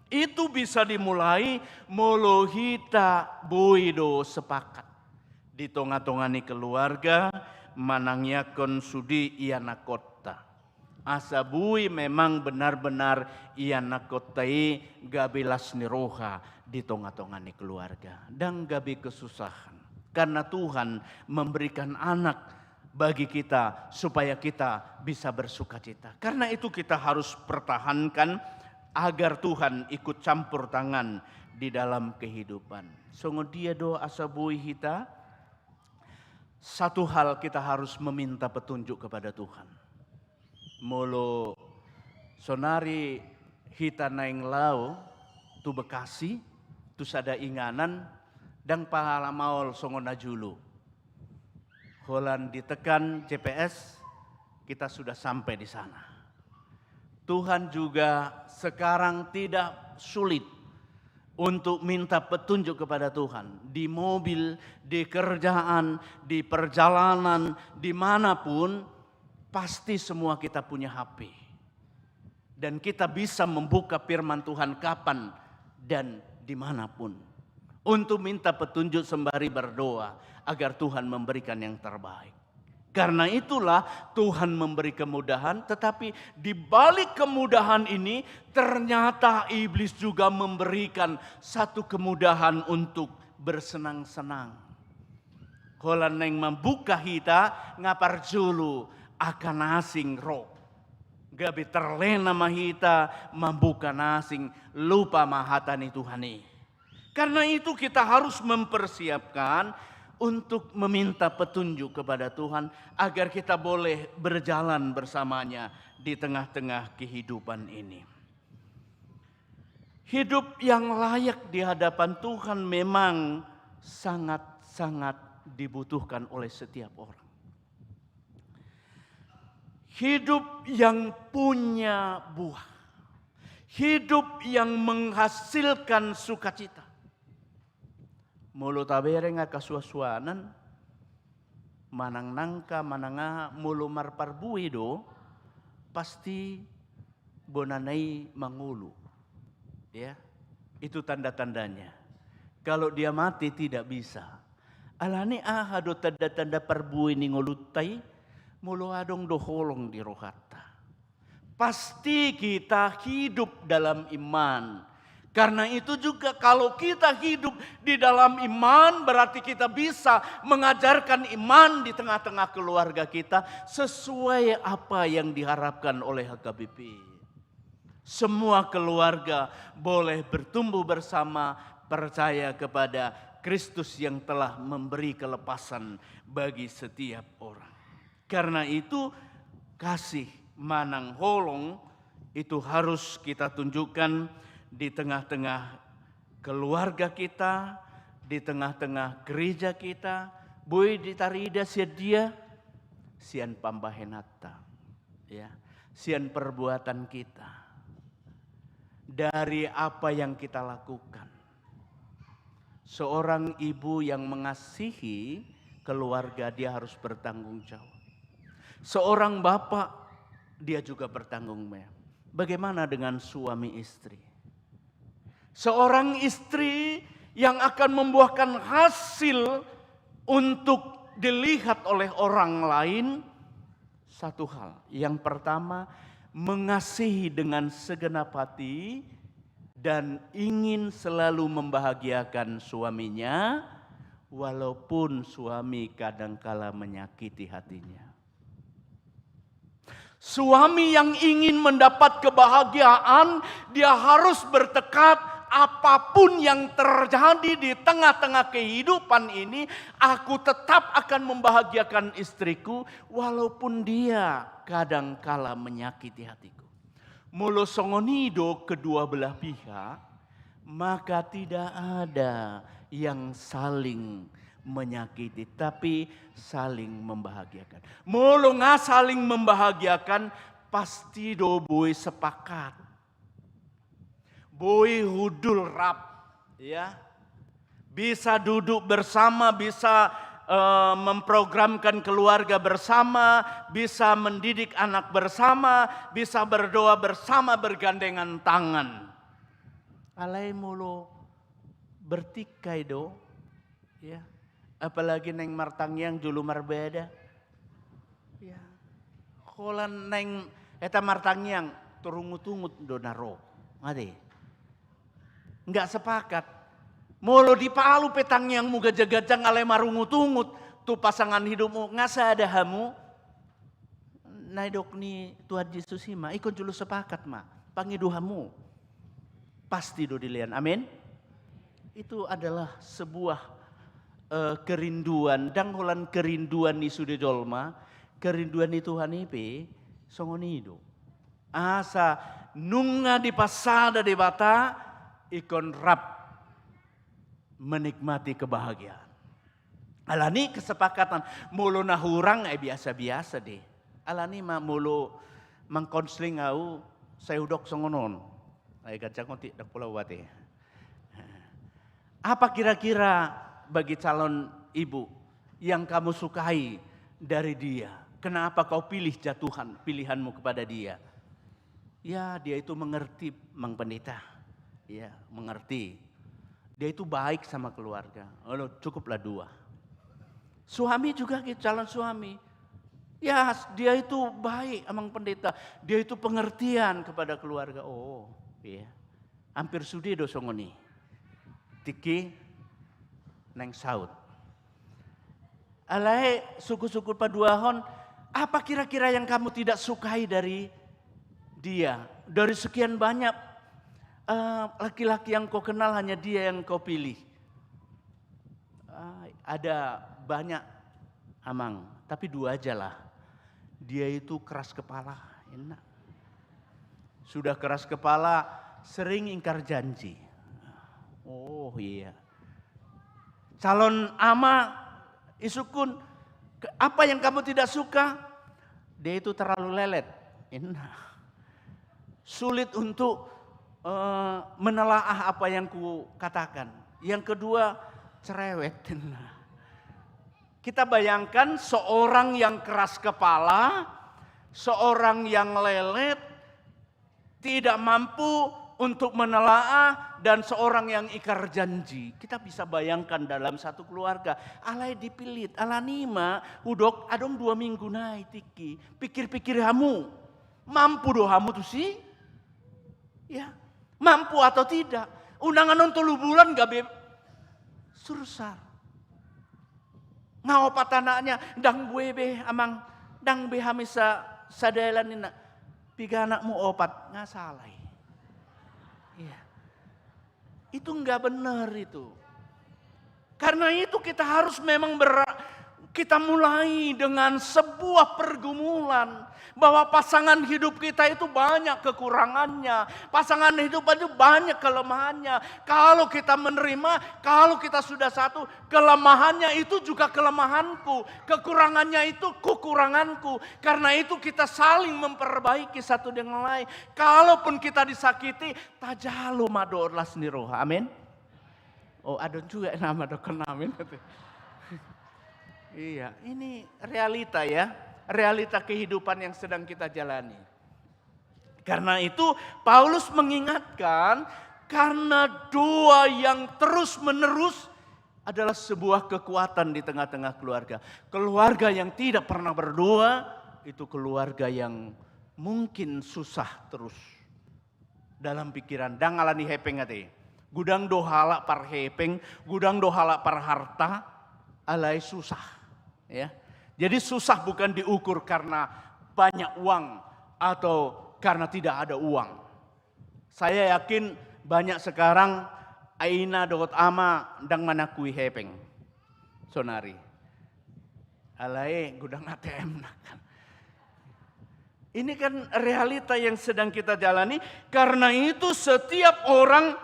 Itu bisa dimulai molo hita boi do sepakat di tonga-tonga ni keluarga manangiangkon sude ianakkonta. Asa boi memang benar-benar ianakkonta i gabe las ni roha di tonga-tonga ni keluarga. Ndang gabe kesusahan. Karena Tuhan memberikan anak bagi kita supaya kita bisa bersukacita. Karena itu kita harus pertahankan agar Tuhan ikut campur tangan di dalam kehidupan. Songon dia do asa boi hita, satu hal kita harus meminta petunjuk kepada Tuhan. Molo sonari hita naeng laho tu Bekasi, tu sada inganan, ndang pola maol songon na jolo. Holan ditekan G P S, kita sudah sampai di sana. Tuhan juga sekarang tidak sulit untuk minta petunjuk kepada Tuhan. Di mobil, di kerjaan, di perjalanan, dimanapun, pasti semua kita punya H P. Dan kita bisa membuka firman Tuhan kapan dan dimanapun. Untuk minta petunjuk sembari berdoa agar Tuhan memberikan yang terbaik. Karena itulah Tuhan memberi kemudahan, tetapi di balik kemudahan ini ternyata iblis juga memberikan satu kemudahan untuk bersenang-senang. Holan naeng mambuka hita, nga parjolo angka na asing ro. Gabe terlena ma hita mambuka na asing, lupa ma hata ni Tuhan i. Karena itu kita harus mempersiapkan untuk meminta petunjuk kepada Tuhan agar kita boleh berjalan bersamanya di tengah-tengah kehidupan ini. Hidup yang layak di hadapan Tuhan memang sangat-sangat dibutuhkan oleh setiap orang. Hidup yang punya buah. Hidup yang menghasilkan sukacita. Molo tabereng angka suan-suanan, manang nangka, manang aha, molo marparbue do, pasti bonana i mangolu. Ya, itu tanda-tandanya. Kalau dia mati tidak bisa. Alani aha do tanda-tanda parbue ni ngolunta i? Molo adong do holong di rohanta. Pasti kita hidup dalam iman. Karena itu juga kalau kita hidup di dalam iman, berarti kita bisa mengajarkan iman di tengah-tengah keluarga kita sesuai apa yang diharapkan oleh H K B P. Semua keluarga boleh bertumbuh bersama, percaya kepada Kristus yang telah memberi kelepasan bagi setiap orang. Karena itu, kasih manang holong itu harus kita tunjukkan di tengah-tengah keluarga kita, di tengah-tengah gereja kita, boi ditarida sian dia, sian pambahenanta, ya, sian perbuatan kita, dari apa yang kita lakukan. Seorang ibu yang mengasihi keluarga, dia harus bertanggung jawab. Seorang bapak, dia juga bertanggung jawab. Bagaimana dengan suami istri? Seorang istri yang akan membuahkan hasil untuk dilihat oleh orang lain, satu hal. Yang pertama, mengasihi dengan segenap hati dan ingin selalu membahagiakan suaminya, walaupun suami kadangkala menyakiti hatinya. Suami yang ingin mendapat kebahagiaan, dia harus bertekad, apapun yang terjadi di tengah-tengah kehidupan ini, aku tetap akan membahagiakan istriku, walaupun dia kadangkala menyakiti hatiku. Molo songon i do kedua belah pihak, maka tidak ada yang saling menyakiti, tapi saling membahagiakan. Molo nga saling membahagiakan, pasti do boi sepakat. Boi hundul rap, ya. Bisa duduk bersama, bisa eh, memprogramkan keluarga bersama, bisa mendidik anak bersama, bisa berdoa bersama bergandengan tangan. Alai molo bertikai do, ya. Apalagi naeng martangiang jolo marbada. Ya. Holan naeng hita martangiang, tarungutungut do na ro. Nggak sepakat. Molo dipalu pe tangiangmu ganjang-ganjang alai marungutungut tu pasangan hidupmu, nga sada hamu. Na didok ni Tuhan Jesus i ma, ingkon jolo sepakat ma, pangido hamu. Pasti do dilean. Amin. Itu adalah sebuah, eh, kerinduan, ndang holan kerinduan ni sude jolma, kerinduan ni Tuhan i pe songon i do. Asa nunga dipasada Debata, ingkon rap menikmati kebahagiaan. Alani kesepakatan, molo na hurang, eh, biasa-biasa dei. Alani ma molo mangkonsling au, sai hudok songon on. Ai ganjang on, ndang pola ubat, eh. Apa kira-kira bagi calon ibu yang kamu sukai dari dia? Kenapa kau pilih jatuhan pilihanmu kepada dia? Ya, dia itu mengerti, Mang Pendeta. Ya, mengerti. Dia itu baik sama keluarga. Olo, cukuplah dua. Suami juga gitu, calon suami. Ya, dia itu baik, Amang Pendeta. Dia itu pengertian kepada keluarga. Oh, iya. Hampir sude do songon i. Tingki naeng saut. Alai sungkun-sungkun paduahon, apa kira-kira yang kamu tidak sukai dari dia? Dari sekian banyak, eh, laki-laki yang kau kenal, hanya dia yang kau pilih. Ah, ada banyak, Amang, tapi dua aja lah. Dia itu keras kepala, enak. Sudah keras kepala, sering ingkar janji. Oh iya. Calon ama, isungkun, ke-, apa yang kamu tidak suka? Dia itu terlalu lelet. Enak. Sulit untuk, eh, menelaah apa yang ku katakan. Yang kedua, cerewet. Kita bayangkan seorang yang keras kepala, seorang yang lelet, tidak mampu untuk menelaah, dan seorang yang ingkar janji. Kita bisa bayangkan dalam satu keluarga. Alai dipilit, alani ma, hudok adong dua minggu nai tingki. Pikir-pikir hamu. Mampu do hamu tusi? Ya, mampu atau tidak? Undangan on tolu bulan gabe sursar. Nga opat anaknya, ndang bue be, Amang, ndang be hami sa-, sadalan ninna. Piga anakmu? Opat. Nga salah i. Iya. Itu nggak benar itu. Karena itu kita harus memang ber-, kita mulai dengan sebuah pergumulan bahwa pasangan hidup kita itu banyak kekurangannya, pasangan hidup itu banyak kelemahannya. Kalau kita menerima, kalau kita sudah satu, kelemahannya itu juga kelemahanku, kekurangannya itu kekuranganku. Karena itu kita saling memperbaiki satu dengan lain. Kalaupun kita disakiti, tajalo ma do las ni roha. Amin. Oh, adong juga nama dokon amin. Iya, ini realita ya. Realita kehidupan yang sedang kita jalani. Karena itu, Paulus mengingatkan, karena doa yang terus-menerus adalah sebuah kekuatan di tengah-tengah keluarga. Keluarga yang tidak pernah berdoa, itu keluarga yang mungkin susah terus. Dalam pikiran, ndang alani hepeng ate. Godang do halak parhepeng, godang do halak parharta, alai susah. Ya. Jadi susah bukan diukur karena banyak uang atau karena tidak ada uang. Saya yakin banyak sekarang aina dohot ama ndang mangakui hepeng sonari. Alai godang A T M na kan. Ini kan realita yang sedang kita jalani. Karena itu, setiap orang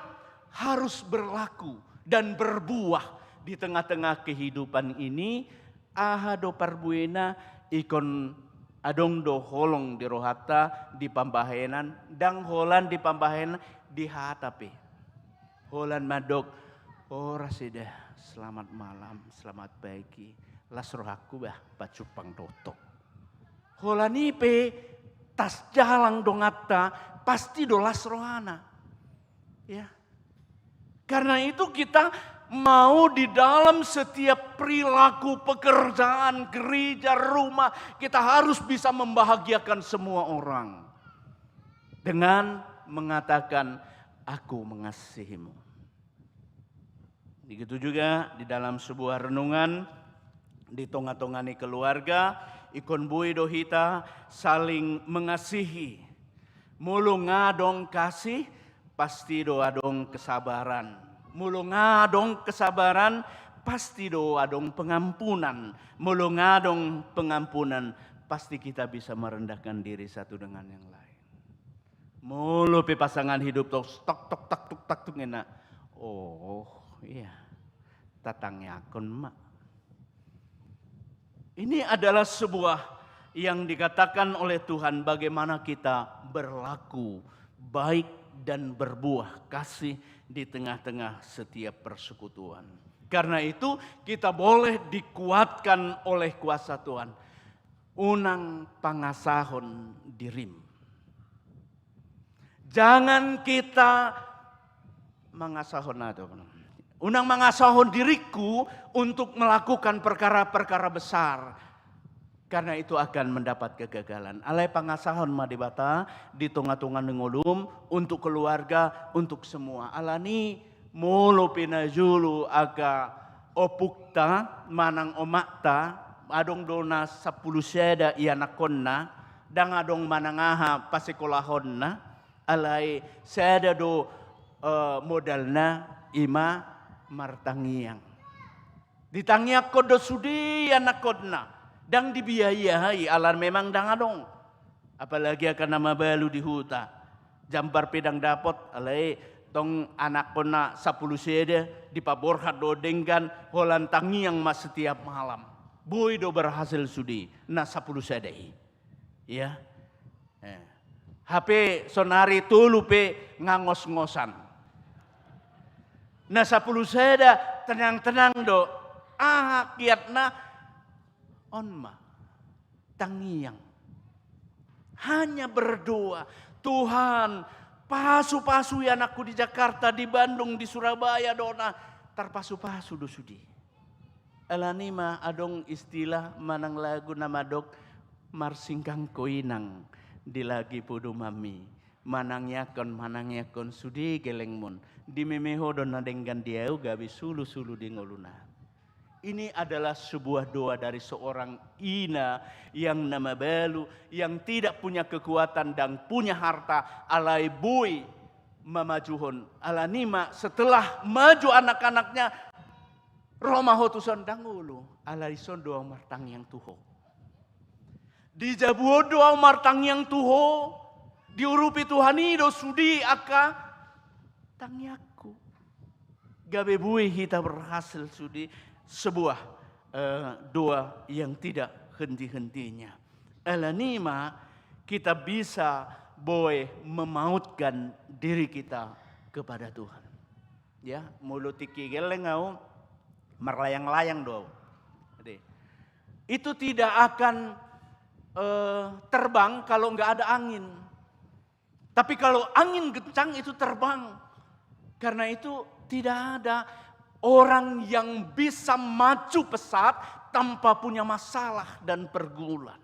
harus berlaku dan berbuah di tengah-tengah kehidupan ini. Aha do parbuena? Ingkon adong do holong di rohanta, di pambahenan, ndang holan di pambahenan, di hata pe. Holan mandok, "Horas eda, Selamat malam, selamat pagi. Las rohangku bah, pajumpang do tong. Holan i pe, tas jalang donganta, pasti do las rohana. Ya. Karena itu kita mau di dalam setiap perilaku, pekerjaan, gereja, rumah, kita harus bisa membahagiakan semua orang. Dengan mengatakan, "Aku mengasihimu." Begitu juga di dalam sebuah renungan, di tonga-tonga ni keluarga, ingkon boi do hita saling mengasihi. Molo nga adong kasih, pasti do adong kesabaran. Molo nga adong kesabaran, pasti do adong pengampunan. Molo nga adong pengampunan, pasti kita bisa merendahkan diri satu dengan yang lain. Molo pe pasangan hidup tok, tok, tok, tok, tok, tok, ngena. Oh, iya. Tatangiangkon ma. Ini adalah sebuah yang dikatakan oleh Tuhan, bagaimana kita berlaku baik dan berbuah kasih di tengah-tengah setiap persekutuan. Karena itu, kita boleh dikuatkan oleh kuasa Tuhan. Unang pangasahon dirim. Jangan kita mangasahon, atau apa namanya? Unang mangasahon diriku untuk melakukan perkara-perkara besar. Karena itu akan mendapat kegagalan. Alai pangasahon ma Debata di tonga-tonga ni ngolum, untuk keluarga, untuk semua. Alani molo pe na jolo angka ompungta manang omakta, adong do na sampulu sada ianakhonna, ndang adong manang aha pasekolahonna, alai sada do, eh, modalna, i ma martangiang. Ditangiangkon do sude ianakhonna, ndang dibiayai, ala memang ndang adong. Apalagi angka na mabalu di huta. Jambar pe ndang dapot, alai tong anakhonna sampulu sada, dipaborhat do denggan, holan tangiang ma setiap malam. Boi do berhasil sude, na sampulu sada i. Ya. Eh. Hape sonari tolu pe nga ngos-ngosan. Na sampulu sada tenang-tenang do. Aha kiatna? On ma. Tangiang. Hanya berdoa. Tuhan, pasu-pasu ianakku di Jakarta, di Bandung, di Surabaya, do na tarpasu-pasu do sude. Alani ma adong istilah manang lagu na mandok, marsingkang ho inang di lagi podomanmi. Manangiangkon, manangiangkon sude gellengmon. Di meme ho do na denggan di ahu gabe sulu-sulu di ngoluna. Ini adalah sebuah doa dari seorang ina yang na mabalu, yang tidak punya kekuatan dan punya harta, alai boi mamajuhon. Alani ma setelah maju anak-anaknya, ro ma ho tu son, ndang olo, alai son do ahu martangiang tu ho. Di jabu on do ahu martangiang tu ho, diurupi Tuhan i do sude angka tangiangku. Gabe boi hita berhasil sude sebuah, eh, doa yang tidak henti-hentinya. Alani ma kita bisa boi memautkan diri kita kepada Tuhan. Ya, molo tingki gelleng ahu, marlayang-layang do ahu. Jadi, itu tidak akan, eh, terbang kalau nggak ada angin. Tapi kalau angin kencang, itu terbang. Karena itu tidak ada orang yang bisa maju pesat tanpa punya masalah dan pergumulan.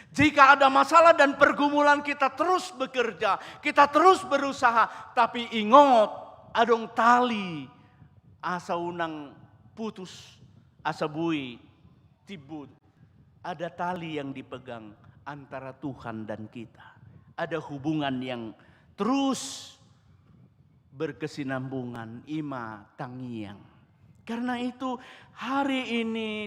Jika ada masalah dan pergumulan, kita terus bekerja, kita terus berusaha. Tapi ingot, adong tali asa unang putus, asa boi timbul. Ada tali yang dipegang antara Tuhan dan kita. Ada hubungan yang terus berkesinambungan, i ma tangiang. Karena itu, hari ini,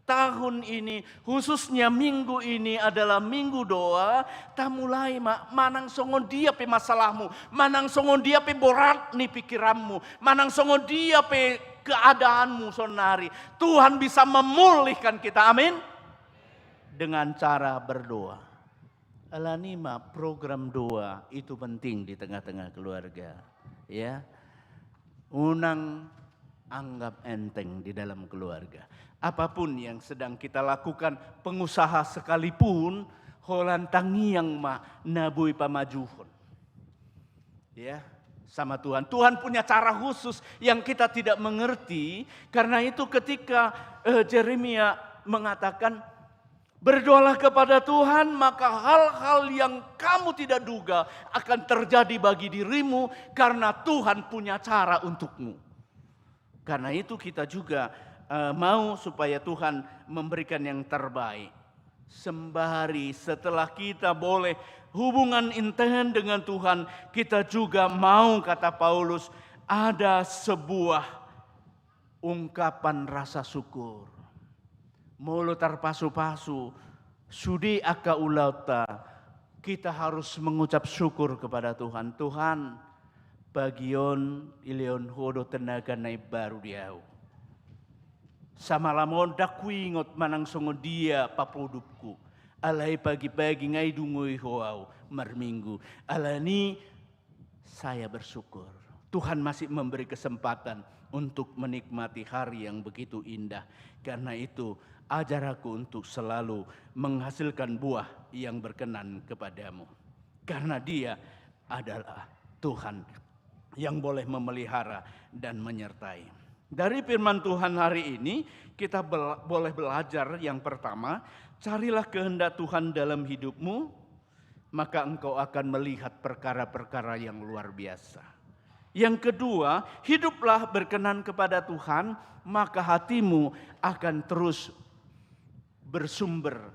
tahun ini, khususnya minggu ini adalah minggu doa. Tamulai ma, manang songon dia pe masalahmu, manang songon dia pe borat ni pikiranmu, manang songon dia pe keadaanmu sonari, Tuhan bisa memulihkan kita. Amin. Dengan cara berdoa. Alani ma program doa itu penting di tengah-tengah keluarga. Ya. Unang Anggap enteng di dalam keluarga. Apapun yang sedang kita lakukan, pengusaha sekalipun, holan tangiang ma na boi pamajuhon. Ya, sama Tuhan. Tuhan punya cara khusus yang kita tidak mengerti. Karena itu ketika, eh, Yeremia mengatakan, "Berdoalah kepada Tuhan, maka hal-hal yang kamu tidak duga akan terjadi bagi dirimu, karena Tuhan punya cara untukmu." Karena itu kita juga, eh, mau supaya Tuhan memberikan yang terbaik. Sembari setelah kita boleh hubungan intim dengan Tuhan, kita juga mau, kata Paulus, ada sebuah ungkapan rasa syukur. Molo tarpasupasu sude angka ulaonta, kita harus mengucap syukur kepada Tuhan. Tuhan, pagi on dilehon Ho do tenaga na imbaru di ahu. Samalam on ndang huingot manang songon dia papoduphu. Alai pagi-pagi nga didungoi Ho ahu marminggu. Alani saya bersyukur. Tuhan masih memberi kesempatan untuk menikmati hari yang begitu indah. Karena itu, ajar aku untuk selalu menghasilkan buah yang berkenan kepada-Mu. Karena Dia adalah Tuhan yang boleh memelihara dan menyertai. Dari firman Tuhan hari ini, kita bela-, boleh belajar yang pertama, carilah kehendak Tuhan dalam hidupmu, maka engkau akan melihat perkara-perkara yang luar biasa. Yang kedua, hiduplah berkenan kepada Tuhan, maka hatimu akan terus bersumber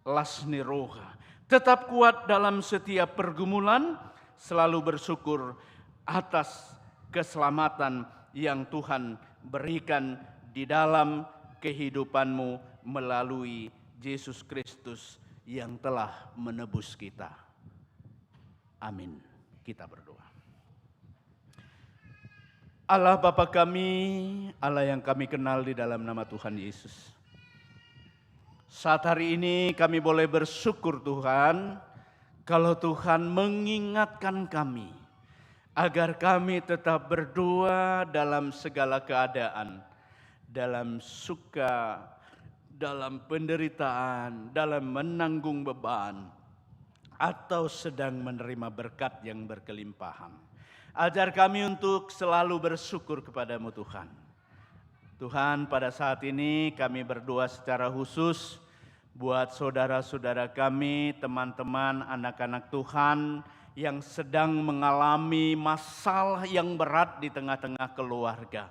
las ni roha. Tetap kuat dalam setiap pergumulan, selalu bersyukur atas keselamatan yang Tuhan berikan di dalam kehidupanmu melalui Yesus Kristus yang telah menebus kita. Amin. Kita berdoa. Allah Bapa kami, Allah yang kami kenal di dalam nama Tuhan Yesus. Saat hari ini kami boleh bersyukur Tuhan, kalau Tuhan mengingatkan kami, agar kami tetap berdoa dalam segala keadaan, dalam suka, dalam penderitaan, dalam menanggung beban, atau sedang menerima berkat yang berkelimpahan. Ajar kami untuk selalu bersyukur kepada-Mu, Tuhan. Tuhan, pada saat ini kami berdoa secara khusus buat saudara-saudara kami, teman-teman, anak-anak Tuhan yang sedang mengalami masalah yang berat di tengah-tengah keluarga.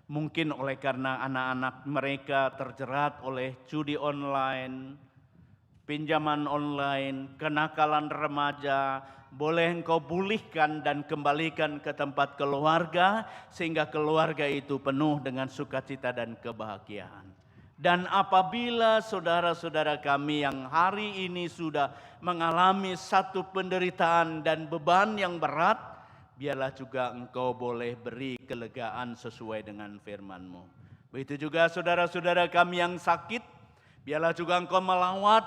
Mungkin oleh karena anak-anak mereka terjerat oleh judi online, pinjaman online, kenakalan remaja, boleh Engkau pulihkan dan kembalikan ke tempat keluarga, sehingga keluarga itu penuh dengan sukacita dan kebahagiaan. Dan apabila saudara-saudara kami yang hari ini sudah mengalami satu penderitaan dan beban yang berat, biarlah juga Engkau boleh beri kelegaan sesuai dengan firman-Mu. Begitu juga saudara-saudara kami yang sakit, biarlah juga Engkau melawat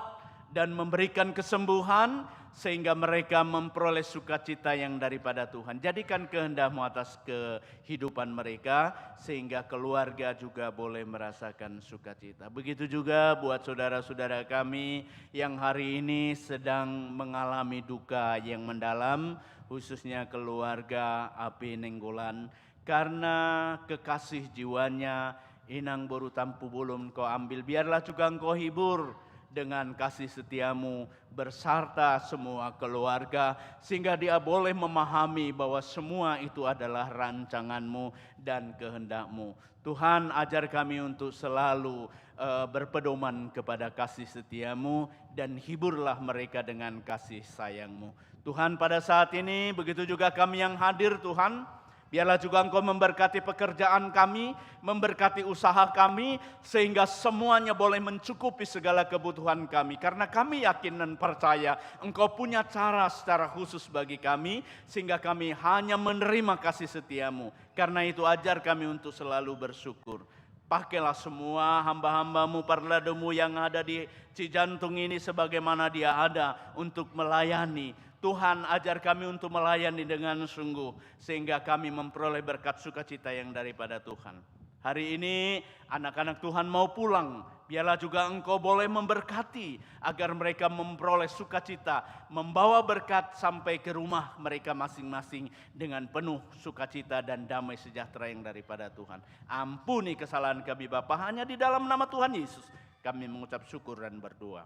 dan memberikan kesembuhan, sehingga mereka memperoleh sukacita yang daripada Tuhan. Jadikan kehendak-Mu atas kehidupan mereka, sehingga keluarga juga boleh merasakan sukacita. Begitu juga buat saudara-saudara kami yang hari ini sedang mengalami duka yang mendalam, khususnya keluarga Api Nainggolan. Karena kekasih jiwanya, Inang Boru Tampubolon Engkau ambil, biarlah juga Engkau hibur dengan kasih setia-Mu beserta semua keluarga, sehingga dia boleh memahami bahwa semua itu adalah rancangan-Mu dan kehendak-Mu. Tuhan, ajar kami untuk selalu, eh, berpedoman kepada kasih setia-Mu, dan hiburlah mereka dengan kasih sayang-Mu. Tuhan, pada saat ini, begitu juga kami yang hadir, Tuhan, biarlah juga Engkau memberkati pekerjaan kami, memberkati usaha kami, sehingga semuanya boleh mencukupi segala kebutuhan kami. Karena kami yakin dan percaya Engkau punya cara secara khusus bagi kami, sehingga kami hanya menerima kasih setia-Mu. Karena itu, ajar kami untuk selalu bersyukur. Pakailah semua hamba-hamba-Mu, parlado-Mu yang ada di Cijantung ini sebagaimana dia ada untuk melayani. Tuhan, ajar kami untuk melayani dengan sungguh, sehingga kami memperoleh berkat sukacita yang daripada Tuhan. Hari ini anak-anak Tuhan mau pulang, biarlah juga Engkau boleh memberkati agar mereka memperoleh sukacita, membawa berkat sampai ke rumah mereka masing-masing dengan penuh sukacita dan damai sejahtera yang daripada Tuhan. Ampuni kesalahan kami Bapa, hanya di dalam nama Tuhan Yesus kami mengucap syukur dan berdoa.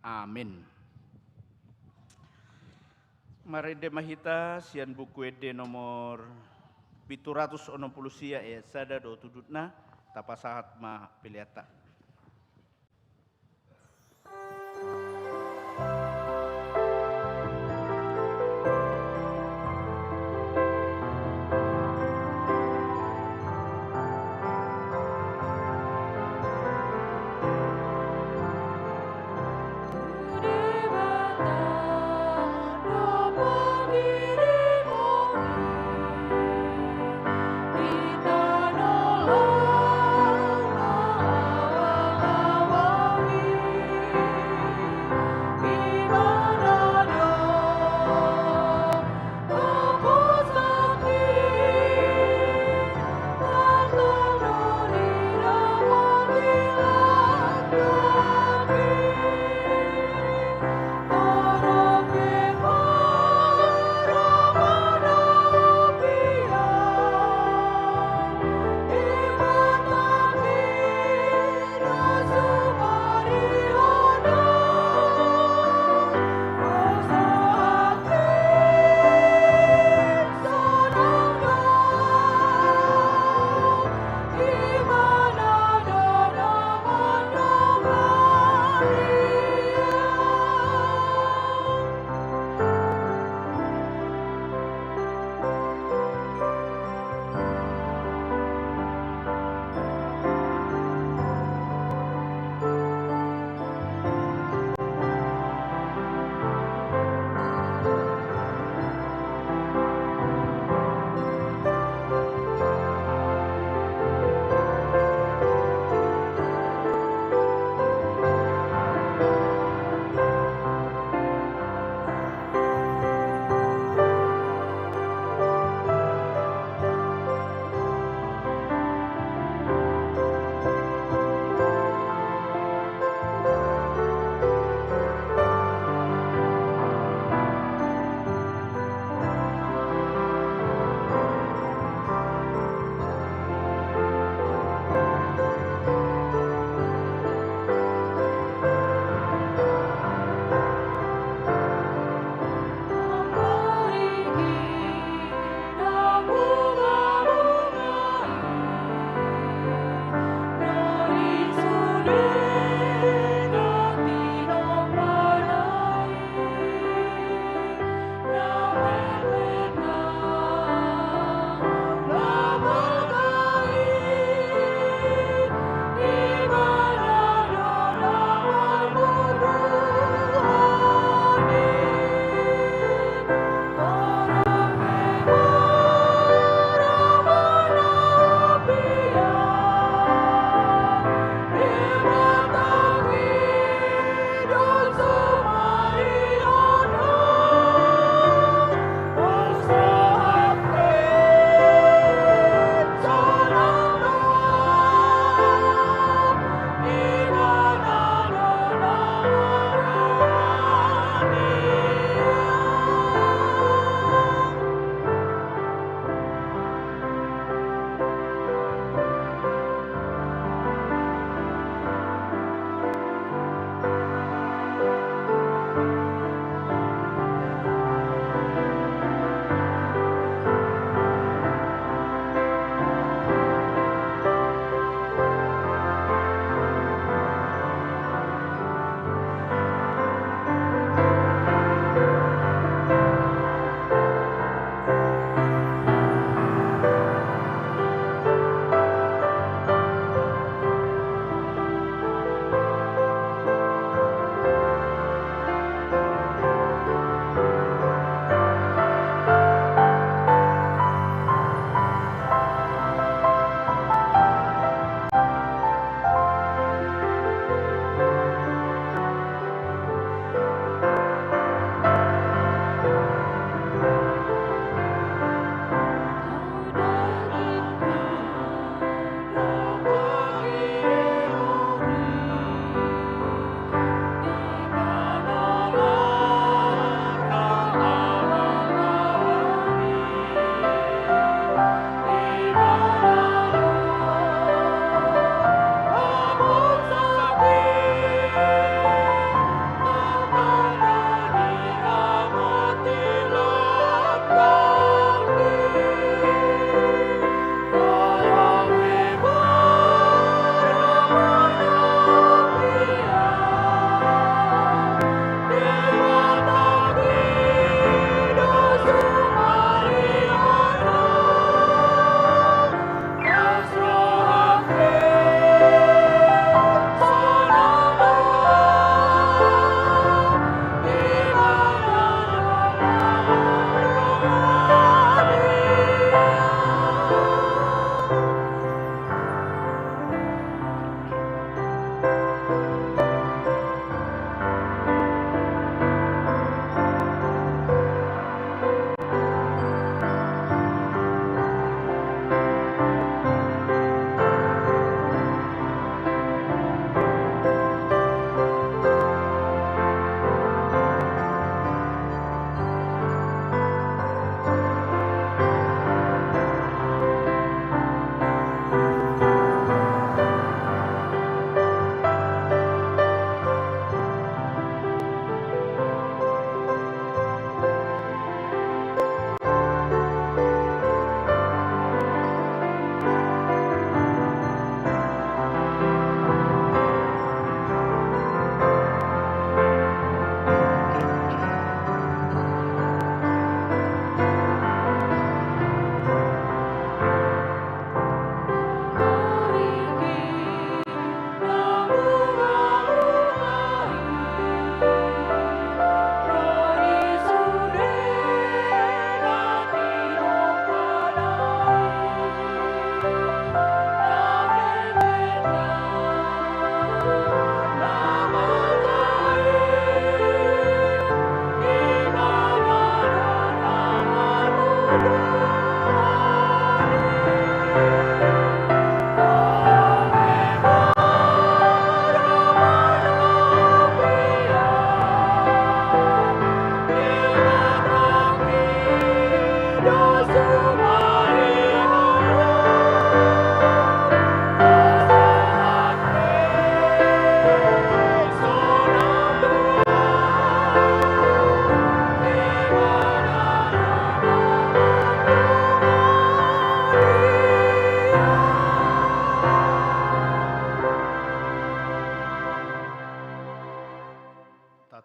Amin. Marende ma hita sian Buku Ende nomor pitu ratus onom pulu sia, ayat sada dohot udutna. Tapasahat ma peleanta.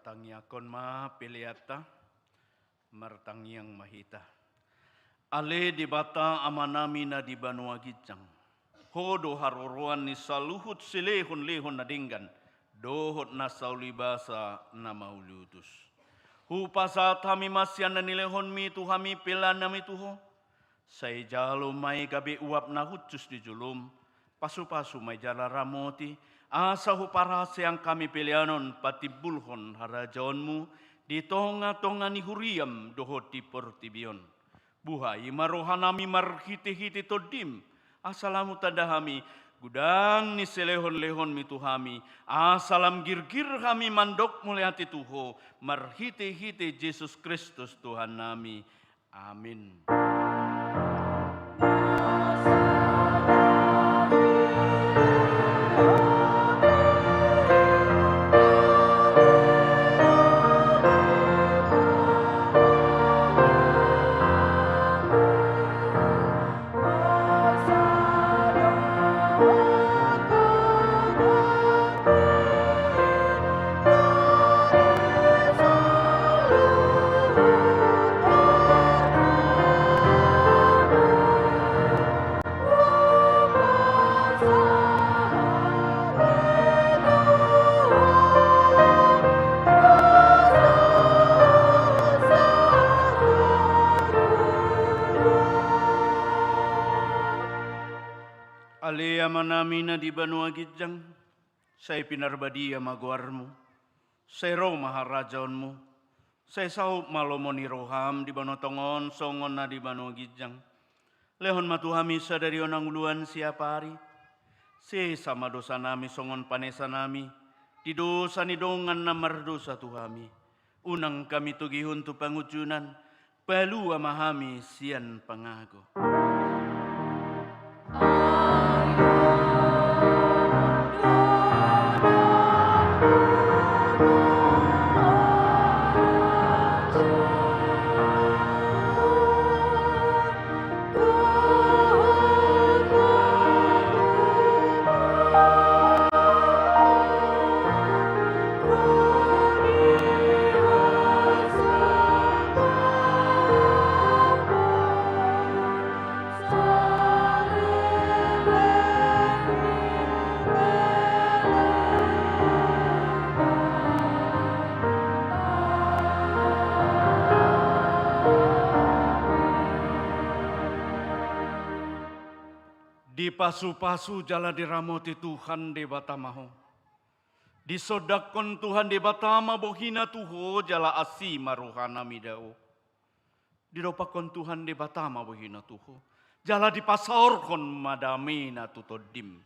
Tangiangkon ma peleanta, martangiang ma hita. Ale Debata Amanami na di banua ginjang, Ho do haroroan ni saluhut silehonlehon na denggan dohot na saulibasa na mauliutus. Hupasahat hami ma sian na nilehonMi tu hami peleannami tu Ho. Sai jalo ma i gabe uap na hushus di jolom, pasupasu ma i jala ramoti, asa huparhaseang hami pelean on patimbulhon harajaonMu di tongatonga ni huriaM dohot di portibi on. Buhai ma rohanami marhitehite TondiM, asa lam hutanda hami godang ni silehonlehonMi tu hami, asa lam girgir hami mandok mauliate tu Ho, marhitehite Jesus Kristus Tuhannami. Amin. Ale Amanami na di banua ginjang, sai pinarbadia ma goarMu, sai ro ma harajaonMu, sai saut ma lomo ni rohaM di banua tonga on songon na di banua ginjang. Lehon ma tu hami sadari on hangoluan siapari. Sesa ma dosanami songon panesanami di dosa ni dongan na mardosa tu hami. Unang hami togihon tu pangunjunan, palua ma hami sian pangago. Dipasupasu jala diramoti Tuhan Debata ma ho. Disondangkon Tuhan Debata ma bohina tu ho jala asi ma rohana mida ho. Didompakkon Tuhan Debata ma bohina tu ho, jala dipasaorhon ma damena tu tondim.